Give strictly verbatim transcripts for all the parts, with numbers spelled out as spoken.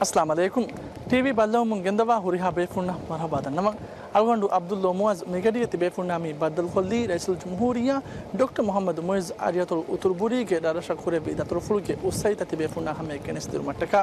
އައްސަލާމު ޢަލައިކުމް. ޓީވީ ބައްލަވަމުން ގެންދަވާ ހުރިހާ ބޭފުންނަށް މަރުޙަބާ ދަންނަވަން. އަޅުގަނޑު ޢަބްދުﷲ މުޢައްޒު. މިގަޑީގަ ތިބޭފުންނާ މި ބައްދަލުކޮށްލީ ރައީސުލްޖުމްހޫރިއްޔާ ޑޮކްޓަރ މުޙައްމަދު މުޢިއްޒު އަރިއަތޮޅު އުތުރުބުރީގެ ރަށްރަށަށް ކުރެއްވި ދަތުރުފުޅުގެ އުއްސައިތައް ތިބޭފުންނާ ހަމަޔަށް ގެނެސްދިނުމަށްޓަކާ.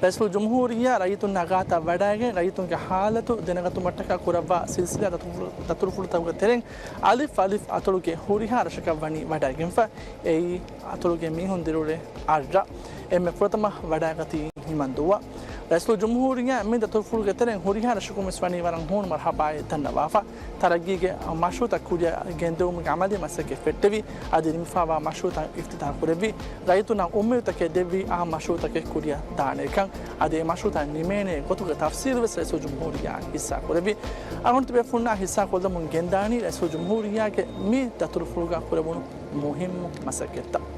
ރައީސުލްޖުމްހޫރިއްޔާ ރައްޔިތުންނާ ގާތަށް ވަޑައިގެން ރައްޔިތުންގެ ޙާލަތު ދެނެގަތުމަށްޓަކާ ކުރައްވާ ސިލްސިލާ ދަތުރުފުޅު، ދަތުރުފުޅުތަކުގެ ތެރެއިން އަލިފް އަލިފް އަތޮޅުގެ ހުރިހާ ރަށަކަށް ވަނީ ވަޑައިގެންފަ. އެއީ އަތޮޅުގެ މީހުން ދިރިއުޅޭ އަށްރަށް. އެންމެ ފުރަތަމަ ވަޑައިގަތީ ހިމަންދޫއަށް. ރައީސުލްޖުމްހޫރިއްޔާ މި ދަތުރުފުޅުގެ ތެރެއިން ހުރިހާ ރަށަކުން ވެސް ވަނީ ވަރަށް ހޫނު މަރުޙަބާއެއް ދަންނަވާފަ. ތަރައްގީގެ މަޝްރޫޢުތައް ކުރިއަށް ގެންދެވުމުގެ ޢަމަލީ މަސައްކަތް ފެއްޓެވި. އަދި ނިމިފައިވާ މަޝްރޫޢުތައް އިފްތިތާޙު ކުރެއްވި. ރައްޔިތުންނަށް އުއްމީދުތަކެއް ދެއްވި އާ މަޝްރޫޢުތަކެއް ކުރިއަށް ދާނެކަން. އަދި އެ މަޝްރޫޢުތައް ނިމޭނެ ގޮތުގެ ތަފްސީލު ވެސް ރައީސުލްޖުމްހޫރިއްޔާ ހިއްސާ ކުރެއްވި. އަޅުގަނޑު ތިބޭފުންނާ ހިއްސާ ކޮށްލަމުން ގެންދާނީ ރައީސުލްޖުމްހޫރިއްޔާގެ މި ދަތުރުފުޅުގަ ކުރެވުނު މުހިއްމު މަސައްކަތްތައް.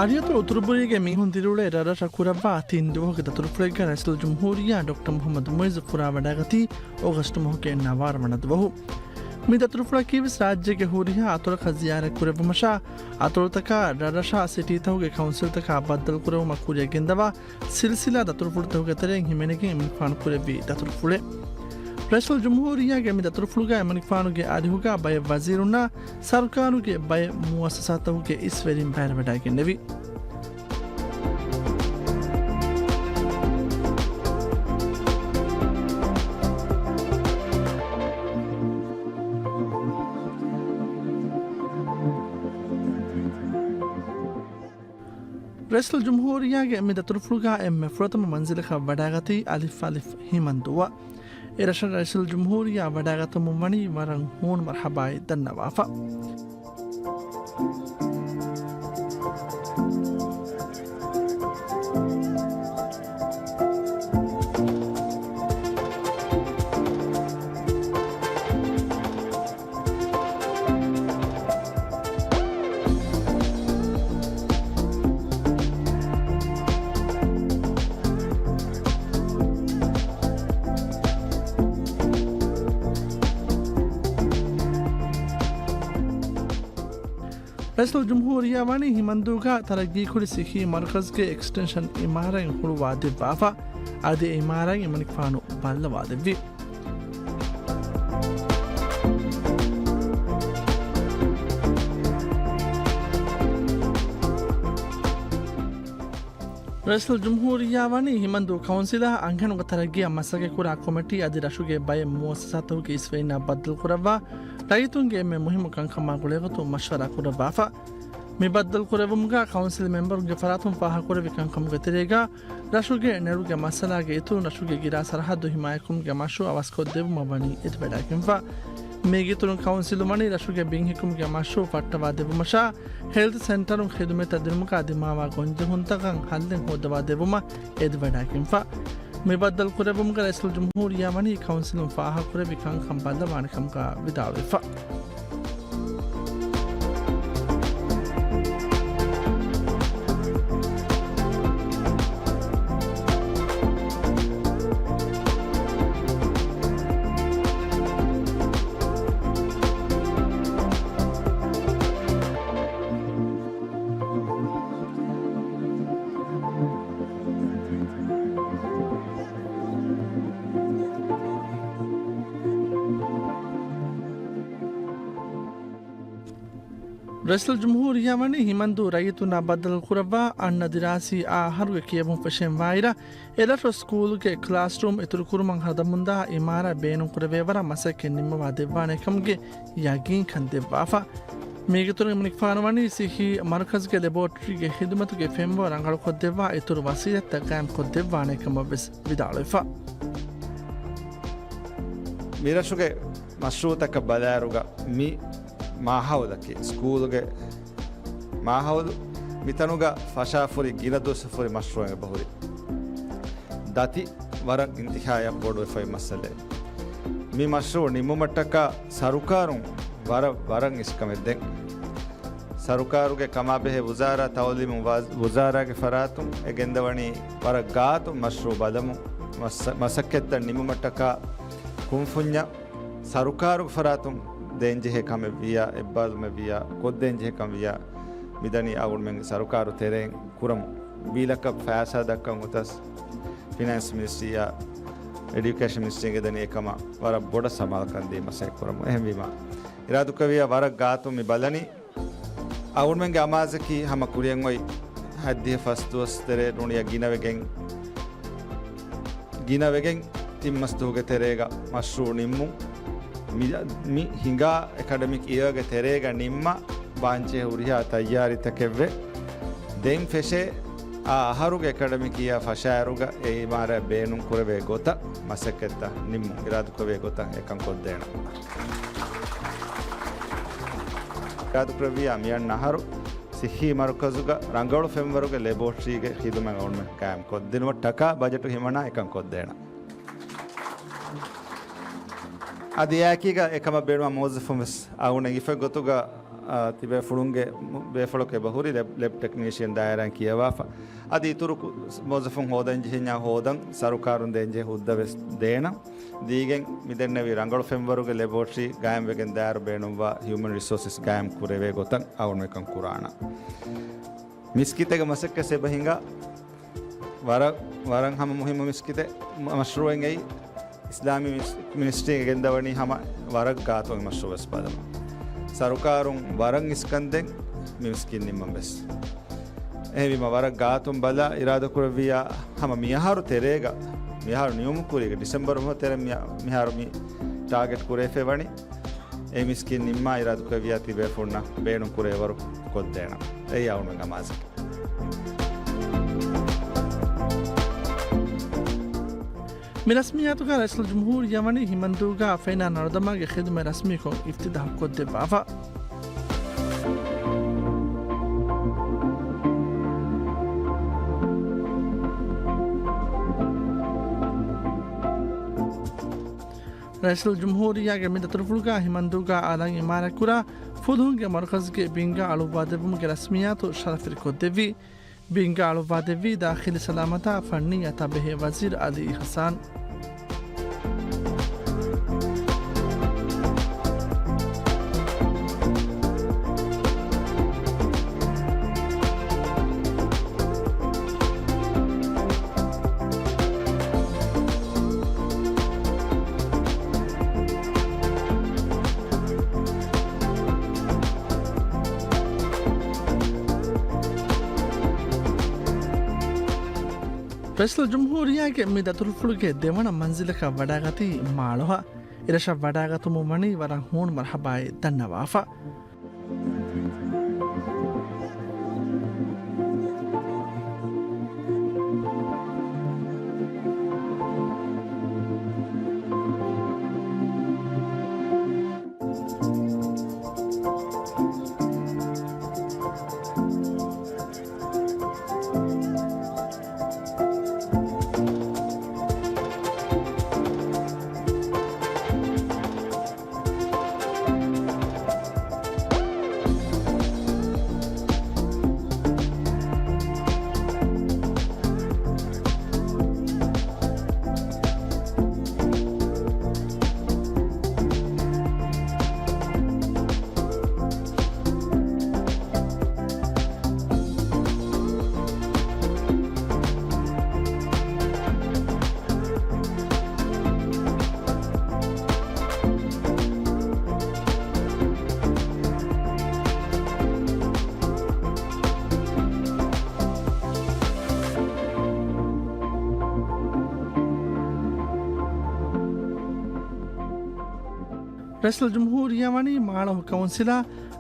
އަރިއަތޮޅު އުތުރުބުރީގެ މީހުން ދިރިއުޅޭ ރަށްރަށަށް ކުރައްވާ ތިން ދުވަހުގެ ދަތުރުފުޅެއްގަ ރައީސުލްޖުމްހޫރިއްޔާ ޑޮކްޓަރ މުޙައްމަދު މުޢިއްޒު ފުރާވަޑައިގަތީ އޮގަސްޓު މަހުގެ ނަވާރަ ވަނަ ދުވަހު. މި ދަތުރުފުޅަކީ ވެސް ރާއްޖޭގެ ހުރިހާ އަތޮޅަކަށް ޒިޔާރަތް ކުރެއްވުމަށާ، އަތޮޅުތަކާ ރަށްރަށާ ސިޓީތަކުގެ ކައުންސިލްތަކާ ބައްދަލުކުރެވުމަށް ކުރިއަށް ގެންދަވާ ސިލްސިލާ ދަތުރުފުޅުތަކުގެ ތެރެއިން ހިމެނިގެން އެމަނިކުފާނު ކުރެއްވި ދަތުރުފުޅެއް. ރައީސުލްޖުމްހޫރިއްޔާގެ މި ދަތުރުފުޅުގަ އެމަނިކުފާނުގެ އަރިހުގަ ބައެއް ވަޒީރުންނާ ސަރުކާރުގެ ބައެއް މުއައްސަސާތަކުގެ އިސްވެރިން ބައިވެވަޑައިގެންނެވި. ރައީސުލްޖުމްހޫރިއްޔާގެ މި ދަތުރުފުޅުގަ އެންމެ ފުރަތަމަ މަންޒިލަކަށް ވަޑައިގަތީ އަލިފް އަލިފް ހިމަންދޫއަށް. އެ ރަށަށް ރައީސުލްޖުމްހޫރިއްޔާ ވަޑައިގަތުމުން ވަނީ ވަރަށް ހޫނު މަރުޙަބާއެއް ދަންނަވާފަ. ރައީސުލްޖުމްހޫރިއްޔާ ވަނީ ހިމަންދޫގަ ތަރައްގީކުރި ސިއްހީ މަރުކަޒުގެ އެކްސްޓެންޝަން އިމާރާތް ހުޅުވާ ދެއްވާފަ. އަދި އެ އިމާރާތް އެމަނިކުފާނު ބައްލަވާ ދެއްވި. ރައީސުލްޖުމްހޫރިއްޔާ ވަނީ ހިމަންދޫ ކައުންސިލާ އަންހެނުންގެ ތަރައްގީއަށް މަސައްކަތްކުރާ ކޮމިޓީ އަދި ރަށުގެ ބައެއް މުއައްސަސާތަކުގެ އިސްވެރިންނާ ބައްދަލުކުރައްވާ ރައްޔިތުންގެ އެންމެ މުހިއްމު ކަންކަމާ ގުޅޭގޮތުން މަޝްވަރާ ކުރައްވާފަ. މި ބައްދަލުކުރެއްވުމުގަ ކައުންސިލް މެމްބަރުންގެ ފަރާތުން ފާހަގަކުރެއްވި ކަންކަމުގެ ތެރޭގަ ރަށުގެ ނެރުގެ މައްސަލާގެ އިތުރުން ރަށުގެ ގިރާ ސަރަހައްދު ހިމާޔަތްކުރުމުގެ މަޝްރޫޢު އަވަސްކޮށްދެއްވުމަށް ވަނީ އެދިވަޑައިގެންފަ. މީގެ އިތުރުން ކައުންސިލުން ވަނީ ރަށުގެ ބިން ހިއްކުމުގެ މަޝްރޫޢު ފައްޓަވާ ދެއްވުމަށާ، ހެލްތު ސެންޓަރުން ޚިދުމަތްތައް ދިނުމުގަ ދިމާވާ ގޮންޖެހުންތަކަށް ހައްލެއް ހޯއްދަވާ ދެއްވުމަށް އެދިވަޑައިގެންފަ. މި ބައްދަލު ކުރެއްވުމުގަ ރައީސުލްޖުމްހޫރިއްޔާ ވަނީ ކައުންސިލުން ފާހަގަކުރެއްވި ކަންކަން ބައްލަވާނެ ކަމުގަ ވިދާޅުވެފަ. ރައީސުލްޖުމްހޫރިއްޔާ ވަނީ ހިމަންދޫ ރައްޔިތުންނާ ބައްދަލު ކުރައްވާ އަންނަ ދިރާސީ އާ އަހަރުގެ ކިޔެވުން ފެށެން ވާއިރަށް، އެރަށު ސްކޫލުގެ ކްލާސްރޫމް އިތުރުކުރުމަށް ހަދަމުންދާ އިމާރާތް ބޭނުންކުރެވޭވަރަށް މަސައްކަތް ނިންމަވާ ދެއްވާނެ ކަމުގެ ޔަގީންކަން ދެއްވާފަ. މީގެއިތުރުން އެމަނިކުފާނު ވަނީ ސިއްހީ މަރުކަޒުގެ ލެބޯޓްރީގެ ޚިދުމަތުގެ ފެންވަރު ރަނގަޅުކޮށްދެއްވާ އިތުރު ވަސީލަތްތައް ގާއިމްކޮށްދެއްވާނެ ކަމަށްވެސް ވިދާޅުވެފަ. މިރަށުގެ މަޝްރޫޢުތަކަށް ބަލާއިރުގަ މި މާހައުލަކީ ސްކޫލުގެ މާހައުލު، މިތަނުގަ ފަށާފުރި ގިނަ ދުވަސްވަރު މަޝްރޫޢެއް އެބަހުރި. ދަތި ވަރަށް އިންތިހާޔަށް ބޮޑުވެފައި މައްސަލައެއް. މި މަޝްރޫޢު ނިންމުމަށްޓަކާ ސަރުކާރުން ވަރަށް، ވަރަށް އިސްކަމެއް ދެން. ސަރުކާރުގެ ކަމާބެހޭ ވުޒާރާ، ތައުލީމު ވާ، ވުޒާރާގެ ފަރާތުން އެ ގެންދަވަނީ ވަރަށް ގާތު މަޝްރޫޢު ބަލަމުން މަސް، މަސައްކަތްތައް ނިންމުމަށްޓަކާ ކުންފުންޏަށް ސަރުކާރުގެ ފަރާތުން ދޭންޖެހޭ ކަމެއްވިއްޔާ، އެއްބާރުލުމެއްވިއްޔާ، ކޮށްދޭންޖެހޭ ކަމެއްވިއްޔާ، މިދަނީ އަޅުގަނޑުމެންގެ ސަރުކާރު ތެރެއިން ކުރަމުން. ވީލަކަށް ފައިސާ ދައްކަން އޮތަސް ފިނޭންސް މިނިސްޓްރީއާ، އެޑިއުކޭޝަން މިނިސްޓްރީގެ ދަނީ އެކަމަށް ވަރަށް ބޮޑަށް ސަމާލުކަން ދީ މަސައްކަތް ކުރަމުން. އެހެންވީމަ، އިރާދުކުރެއްވިއްޔާ ވަރަށް ގާތުން މި ބަލަނީ. އަޅުގަނޑުމެންގެ އަމާޒަކީ ހަމަ ކުރިއަށް އޮތް ހަތްދިހަ ފަސްދުވަސް ތެރޭ ނޫނިއްޔާ ގިނަވެގެން، ގިނަވެގެން ތިން މަސް ދުވަހުގެ ތެރޭގަ މަޝްރޫއު ނިންމުން. މި، މި ހިނގާ އެކަޑަމިކް އިޔަރގެ ތެރޭގަ ނިންމާ ބާންޖެހޭ ހުރިހާ ތައްޔާރީތަކެއްވެ. ދެން ފެށޭ އާ އަހަރުގެ އެކަޑަމިކް އިޔާ ފަށާއިރުގަ އެ އިމާރާތް ބޭނުން ކުރެވޭ ގޮތަށް މަސައްކަތްތައް ނިންމުން. އިރާދުކުރެވޭ ގޮތަށް އެކަން ކޮށްދޭނަން. އިރާދުކުރެއްވިއްޔާ މިއަންނަ އަހަރު ސިއްހީ މަރުކަޒުގަ ރަނގަޅު ފެންވަރުގެ ލެބޯޓްރީގެ ޚިދުމަތް އަޅުގަނޑުމެން ޤާއިމްކޮށްދިނުމަށްޓަކާ ބަޖެޓު ހިމަނާ އެކަން ކޮށްދޭނަން. އަދި އެއާއެކީގަ އެކަމަށް ބޭނުންވާ މުވައްޒަފުން ވެސް އަޅުގަނޑު އެނގިފައި ގޮތުގަ، އާ، ތިބޭފުޅުންގެ މު-، ބޭފުޅަކު އެބަހުރި ލެބް، ލެބް ޓެކްނީޝިއަން ދާއިރާއިން ކިޔަވާފަ. އަދި އިތުރު ކު-، މުވައްޒަފުން ހޯދަން ޖެހިންޏާ ހޯދަން ސަރުކާރުން ދޭންޖެހޭ ހުއްދަ ވެސް ދޭނަން. ދީގެން މިދެންނެވި ރަނގަޅު ފެންވަރުގެ ލެބޯޓްރީ ގާއިމްވެގެން ދާއިރު ބޭނުންވާ ހިއުމަން ރިސޯސަސް ގާއިމް ކުރެވޭ ގޮތަށް އަޅުގަނޑު އެކަން ކުރާނަން. މިސްކިތެއްގެ މަސައްކަތް އެބަ ހިނގާ ވަރަށް، ވަރަށް ހަމަ މުހިއްމު މިސްކިތެއް މަ-، މަޝްރޫއެއް އެއީ. އިސްލާމީ މިސް-، މިނިސްޓްރީގެ ގެންދަވަނީ ހަމަ ވަރަށް ގާތުން މަޝްރޫއެއް ބަލަމުން. ސަރުކާރުން ވަރަށް އިސްކަންދެން މި މިސްކިތް ނިންމަން ވެސް. އެހެންވީމަ ވަރަށް ގާތުން ބަލާ އިރާދަކުރެއްވިއްޔާ ހަމަ މިއަހަރު ތެރޭގަ، މިއަހަރު ނިމުމުގެ ކުރީގަ، ޑިސެމްބަރު މަހު ތެރޭ މި-، މިހާރު މި ޓާގެޓް ކުރެވިފައި ވަނީ. އެ މިސްކިތް ނިންމާ އިރާދަކުރެއްވިއްޔާ ތިބޭފުޅުންނަށް ބޭނުން ކުރެވޭވަރު ކޮށްދޭނަން. އެއީ އަޅުގަނޑުމެންގެ އަމާޒަކީ. މި ރަސްމިއްޔާތުގަ ރައީސުލްޖުމްހޫރިއްޔާ ވަނީ ހިމަންދޫގަ ފެނާ ނަރުދަމާގެ ޚިދުމަތް ރަސްމީކޮށް އިފްތިތާޙު ކޮށްދެއްވާފަ. ރައީސުލްޖުމްހޫރިއްޔާގެ މި ދަތުރުފުޅުގަ ހިމަންދޫގަ އަލަށް އިމާރާތްކުރާ ފުލުހުންގެ މަރުކަޒުގެ ބިންގާ އަޅުއްވާދެއްވުމުގެ ރަސްމިއްޔާތު ޝަރަފުވެރިކޮށްދެއްވި. ބިންގާ އަޅުއްވާދެއްވީ ދާޚިލީ ސަލާމަތާ ފަންނީ އަތާ ބެހޭ ވަޒީރު އަލީ އިޙްސާން. ރައީސުލްޖުމްހޫރިއްޔާގެ މި ދަތުރުފުޅުގެ ދެވަނަ މަންޒިލަކަށް ވަޑާގަތީ މާޅޮހަށް. އެރަށަށް ވަޑާގަތުމުން ވަނީ ވަރަށް ހޫނު މަރުޙަބާއެއް ދަންނަވާފަ. ރައީސުލްޖުމްހޫރިއްޔާ ވަނީ މާޅޮހު ކައުންސިލާ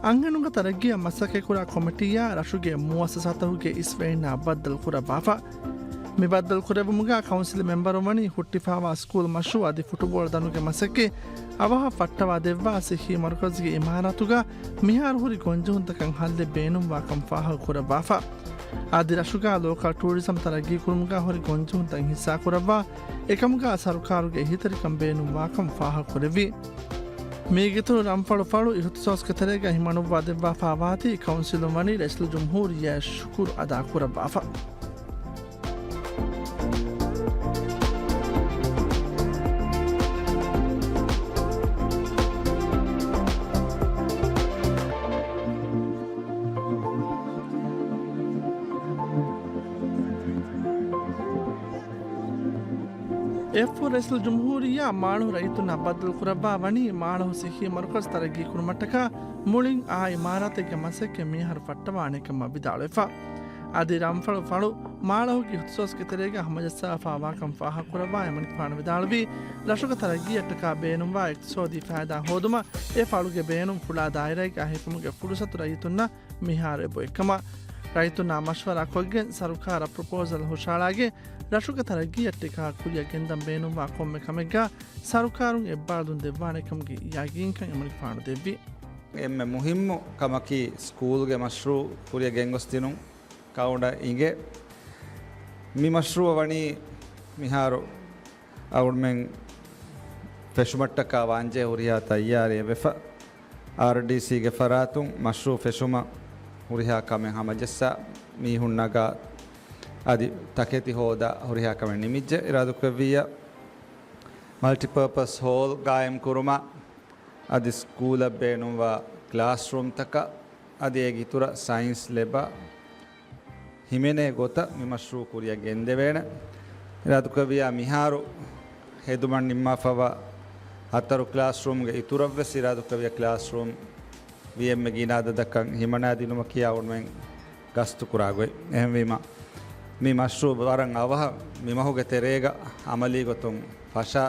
އަންހެނުންގެ ތަރައްގީއަށް މަސައްކަތްކުރާ ކޮމިޓީއާ ރަށުގެ މުއައްސަސާތަކުގެ އިސްވެރިންނާ ބައްދަލުކުރައްވާފަ. މި ބައްދަލުކުރެއްވުމުގަ ކައުންސިލް މެމްބަރުން ވަނީ ހުއްޓިފާވާ ސްކޫލް މަޝްރޫއު އަދި ފުޓުބޯޅަ ދަނޑުގެ މަސައްކަތް އަވަހަށް ފައްޓަވާ ދެއްވާ ސިއްހީ މަރުކަޒުގެ އިމާރާތުގަ މިހާރު ހުރި ގޮންޖެހުންތަކަށް ހައްލެއް ބޭނުންވާކަން ފާހަގަކުރައްވާފަ. އަދި ރަށުގަ ލޯކަލް ޓޫރިޒަމް ތަރައްގީކުރުމުގަ ހުރި ގޮންޖެހުންތައް ހިއްސާކުރައްވާ އެކަމުގަ ސަރުކާރުގެ އެހީތެރިކަން ބޭނުންވާކަން ފާހަގަކުރެއްވި. މީގެއިތުރު ރަންފަޅު ފަޅު އިހުތިސޯސްގެ ތެރޭގަ ހިމަނުއްވާ ދެއްވާފާވާތީ ކައުންސިލުން ވަނީ ރައީސުލްޖުމްހޫރިއްޔާ ޝުކުރު އަދާކުރައްވާފަ. އެއަށްފަހު ރައީސުލްޖުމްހޫރިއްޔާ މާޅޮހު ރައްޔިތުންނާ ބައްދަލުކުރައްވާ ވަނީ މާޅޮހު ސިއްހީ މަރުކަޒު ތަރައްގީ ކުރުމަށްޓަކާ މުޅިން އާ އިމާރާތެއްގެ މަސައްކަތް މިހާރު ފައްޓަވާނެ ކަމަށް ވިދާޅުވެފަ. އަދި ރަންފަޅު ފަޅު މާޅޮހުގެ އިޚްތިޞާޞްގެ ތެރޭގަ ހަމަޖައްސާފާވާކަން ފާހަގަކުރައްވާ އެމަނިކުފާނު ވިދާޅުވީ، ރަށުގެ ތަރައްގީއަށްޓަކާ ބޭނުންވާ އިޤްތިޞާދީ ފައިދާ ހޯދުމަށް އެ ފަޅުގެ ބޭނުންފުޅާ ދާއިރާއެއްގަ ހިފުމުގެ ފުރުޞަތު ރައްޔިތުންނަށް މިހާރު އެބައޮތްކަމަށް. ރައްޔިތުންނާ މަޝްވަރާ ކޮށްގެން ސަރުކާރަށް ޕްރޮޕޯސަލް ހުށަހަޅާގެން ރަށުގެ ތަރައްގީއަށްޓަކާ ކުރިއަށް ގެންދަން ބޭނުންވާ ކޮންމެ ކަމެއްގަ ސަރުކާރުން އެއްބާރުލުން ދެއްވާނެ ކަމުގެ ޔަގީންކަން އެމަނިކުފާނު ދެއްވި. އެންމެ މުހިއްމު ކަމަކީ ސްކޫލްގެ މަޝްރޫއު ކުރިއަށް ގެންގޮސްދިނުން ކައުންޓަށް އިނގޭ. މި މަޝްރޫއަށް ވަނީ މިހާރު އަޅުމެން ފެށުމަށްޓަކާ ވާންޖެހޭ ހުރިހާ ތައްޔާރީ ވެފަ. އާރްޑީސީގެ ފަރާތުން މަޝްރޫއު ފެށުމަށް ހުރިހާ ކަމެއް ހަމަޖައްސާ، މީހުން ނަގާ އަދި ތަކެތި ހޯދާ ހުރިހާ ކަމެއް ނިމިއްޖެ އިރާދަކުރެއްވިއްޔާ. މަލްޓިޕާޕަސް ހޯލް ގާއިމް ކުރުމަށް އަދި ސްކޫލަށް ބޭނުންވާ ކްލާސްރޫމްތަކަށް އަދި އޭގެ އިތުރަށް ސައިންސް ލެބަށް ހިމެނޭ ގޮތަށް މި މަޝްރޫއު ކުރިއަށް ގެންދެވޭނެ. އިރާދަކުރެއްވިއްޔާ މިހާރު ހެދުމަށް ނިންމާފައިވާ ހަތަރު ކްލާސްރޫމްގެ އިތުރަށްވެސް އިރާދަކުރެއްވިއްޔާ ކްލާސްރޫމް ވީ އެމްއޭ ގިނަ އަދަދަކަށް ހިމަނާދިނުމަކީ އަޅުމެން ގަސްތުކުރާ ގޮތް. އެހެންވީމަ، މި މަޝްރޫއު ވަރަށް އަވަހަށް މި މަހުގެ ތެރޭގަ އަމަލީ ގޮތުން ފަށާ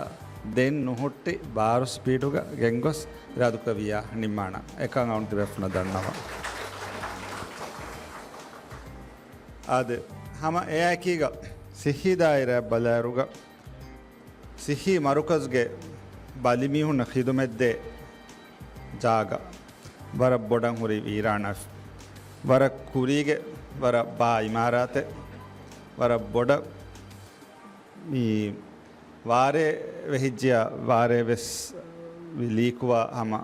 ދެން ނުހުއްޓި ބާރު ސްޕީޑުގަ ގެންގޮސް އިރާދަކުރެއްވިއްޔާ ނިންމާނަން. އެކަން އަޅުގަނޑު ތިބޭފުޅުންނަށް ދަންނަވަން. އާދެ، ހަމަ އެއާއެކީގަ ސިއްހީ ދާއިރާއަށް ބަލާއިރުގަ ސިއްހީ މަރުކަޒުގެ ބަލިމީހުންނަށް ޚިދުމަތްދޭ ޖާގަ ވަރަށް ބޮޑަށް ހުރި ވީރާނާ، ވަރަށް ކުރީގެ ވަރަށް ބާ އިމާރާތެއް، ވަރަށް ބޮޑަށް މި ވާރޭ ވެހިއްޖިޔާ ވާރޭ ވެސް ލީކުވާ ހަމަ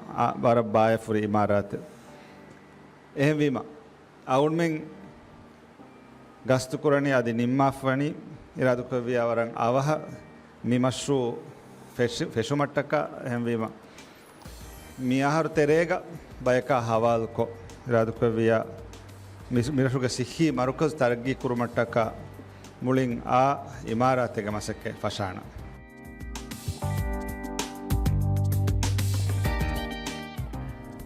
ވަރަށް ބާއަށް ހުރި އިމާރާތެއް. އެހެންވީމަ، އަޅުމެން ގަސްތުކުރަނީ އަދި ނިންމާފަވަނީ އިރާދަކުރެއްވިއްޔާ ވަރަށް އަވަހަށް މި މަޝްރޫއު ފެށި-، ފެށުމަށްޓަކާ. އެހެންވީމަ، މި އަހަރު ތެރޭގަ ބަޔަކާ ހަވާލުކޮށް، އިރާދަކުރެއްވިއްޔާ މި-، މިރަށުގެ ސިއްހީ މަރުކަޒު ތަރައްގީ ކުރުމަށްޓަކާ މުޅިން އާ އިމާރާތެއްގެ މަސައްކަތް ފަށާނަން.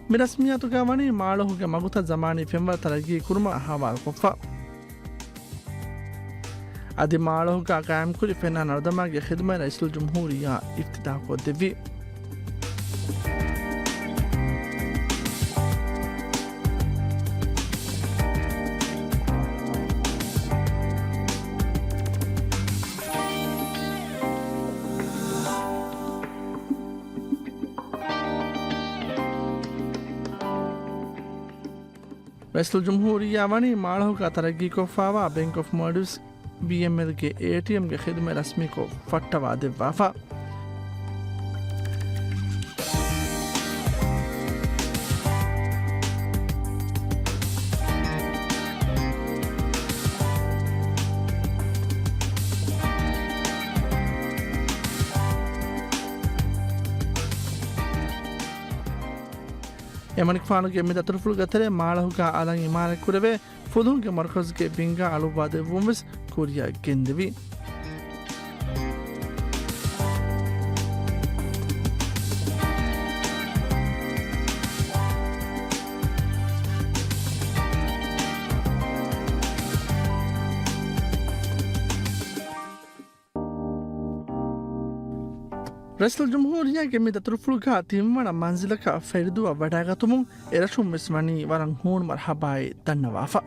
މި ރަސްމިއްޔާތުގަ ވަނީ މާޅޮހުގެ މަގުތައް ޒަމާނީ ފެންވަރު ތަރައްގީ ކުރުމަށް ހަވާލުކޮށްފަ. އަދި މާޅޮހުގަ ގާއިމްކުރި ފެންނާ ނަރުދަމާގެ ޚިދުމަތް ރައީސުލްޖުމްހޫރިއްޔާ އިފްތިތާޙުކޮށްދެއްވި. ރައީސުލްޖުމްހޫރިއްޔާ ވަނީ މާޅޮހުގަ ތަރައްގީކޮށްފައިވާ ބެންކް އޮފް މޯލްޑިވްސް، ބީއެމްއެލްގެ އޭޓީއެމްގެ ޚިދުމަތް ރަސްމީކޮށް ފައްޓަވާ ދެއްވާފަ. އެމަނިކުފާނުގެ މި ދަތުރުފުޅުގެ ތެރޭ މާޅޮހުގަ އަލަށް އިމާރާތްކުރެވޭ ފުލުހުންގެ މަރުކަޒުގެ ބިންގާ އަޅުއްވާދެއްވުން ވެސް ކުރިއަށް ގެންދެވި. ރައީސުލްޖުމްހޫރިއްޔާގެ މި ދަތުރުފުޅުގަ ތިންވަނަ މަންޒިލަކަށް ފެރިދޫއަށް ވަޑައިގަތުމުން އެރަށުން ވެސް ވަނީ ވަރަށް ހޫނު މަރުޙަބާއެއް ދަންނަވާފަ.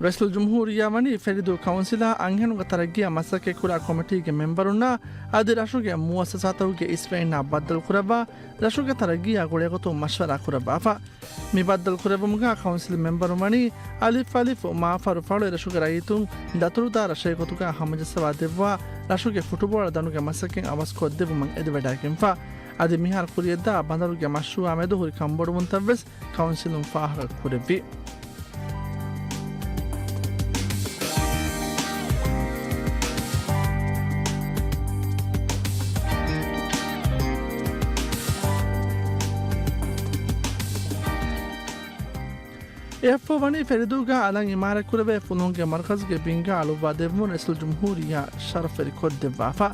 ރައީސުލްޖުމްހޫރިއްޔާ ވަނީ ފެރިދޫ ކައުންސިލާ އަންހެނުންގެ ތަރައްގީއަށް މަސައްކަތްކުރާ ކޮމިޓީގެ މެމްބަރުންނާ އަދި ރަށުގެ މުއައްސަސާތަކުގެ އިސްވެއިންނާ ބައްދަލުކުރައްވާ، ރަށުގެ ތަރައްގީއާ ގުޅޭގޮތުން މަޝްވަރާ ކުރައްވާފަ. މި ބައްދަލުކުރެއްވުމުގަ ކައުންސިލް މެމްބަރުން ވަނީ އަލިފް އަލިފް މާފަރު ފަޅު އެރަށުގެ ރައްޔިތުން ދަތުރުދާ ރަށެއް ގޮތުގަ ހަމަޖައްސަވާ ދެއްވާ، ރަށުގެ ފުޓުބޯޅަ ދަނޑުގެ މަސައްކަތް އަވަސްކޮށްދެއްވުމަށް އެދިވަޑައިގެންފަ. އަދި މިހާރު ކުރިޔަށްދާ ބަނދަރުގެ މަޝްރޫއާ މެދު ހުރި ކަންބޮޑުވުންތައްވެސް ކައުންސިލުން ފާހަގަ ކުރެއްވި. އެއަށްފަހު ވަނީ ފެރިދޫގަ އަލަށް އިމާރާތްކުރެވޭ ފުލުހުންގެ މަރުކަޒުގެ ބިންގާ އަޅުއްވާ ދެއްވުން ރައީސުލްޖުމްހޫރިއްޔާ ޝަރަފްވެރި ކޮށްދެއްވާފަ.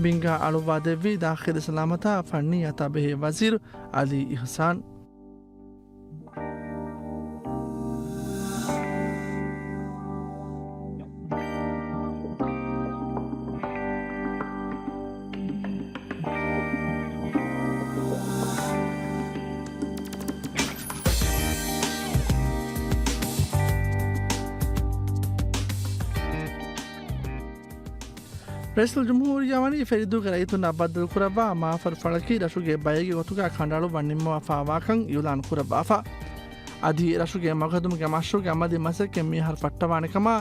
ބިންގާ އަޅުއްވާ ދެއްވީ ދާޚިލީ ސަލާމަތާ ފަންނީއަތާ ބެހޭ ވަޒީރު އަލީ އިހުސާން. ރައީސުލްޖުމްހޫރިއްޔާ ވަނީ ފެރިދޫގެ ރައްޔިތުންނާ ބައްދަލުކުރައްވާ މާފަރު ފަޅަކީ ރަށުގެ ބައެއްގެ ގޮތުގަ ކަނޑައަޅުއްވާ ނިންމަވާފާވާކަން އިއުލާން ކުރައްވާފަ. އަދި ރަށުގެ މަގުހެދުމުގެ މަޝްރޫއުގެ އަމަލީ މަސައްކަތް މިހާރު ފައްޓަވާނެ ކަމާ،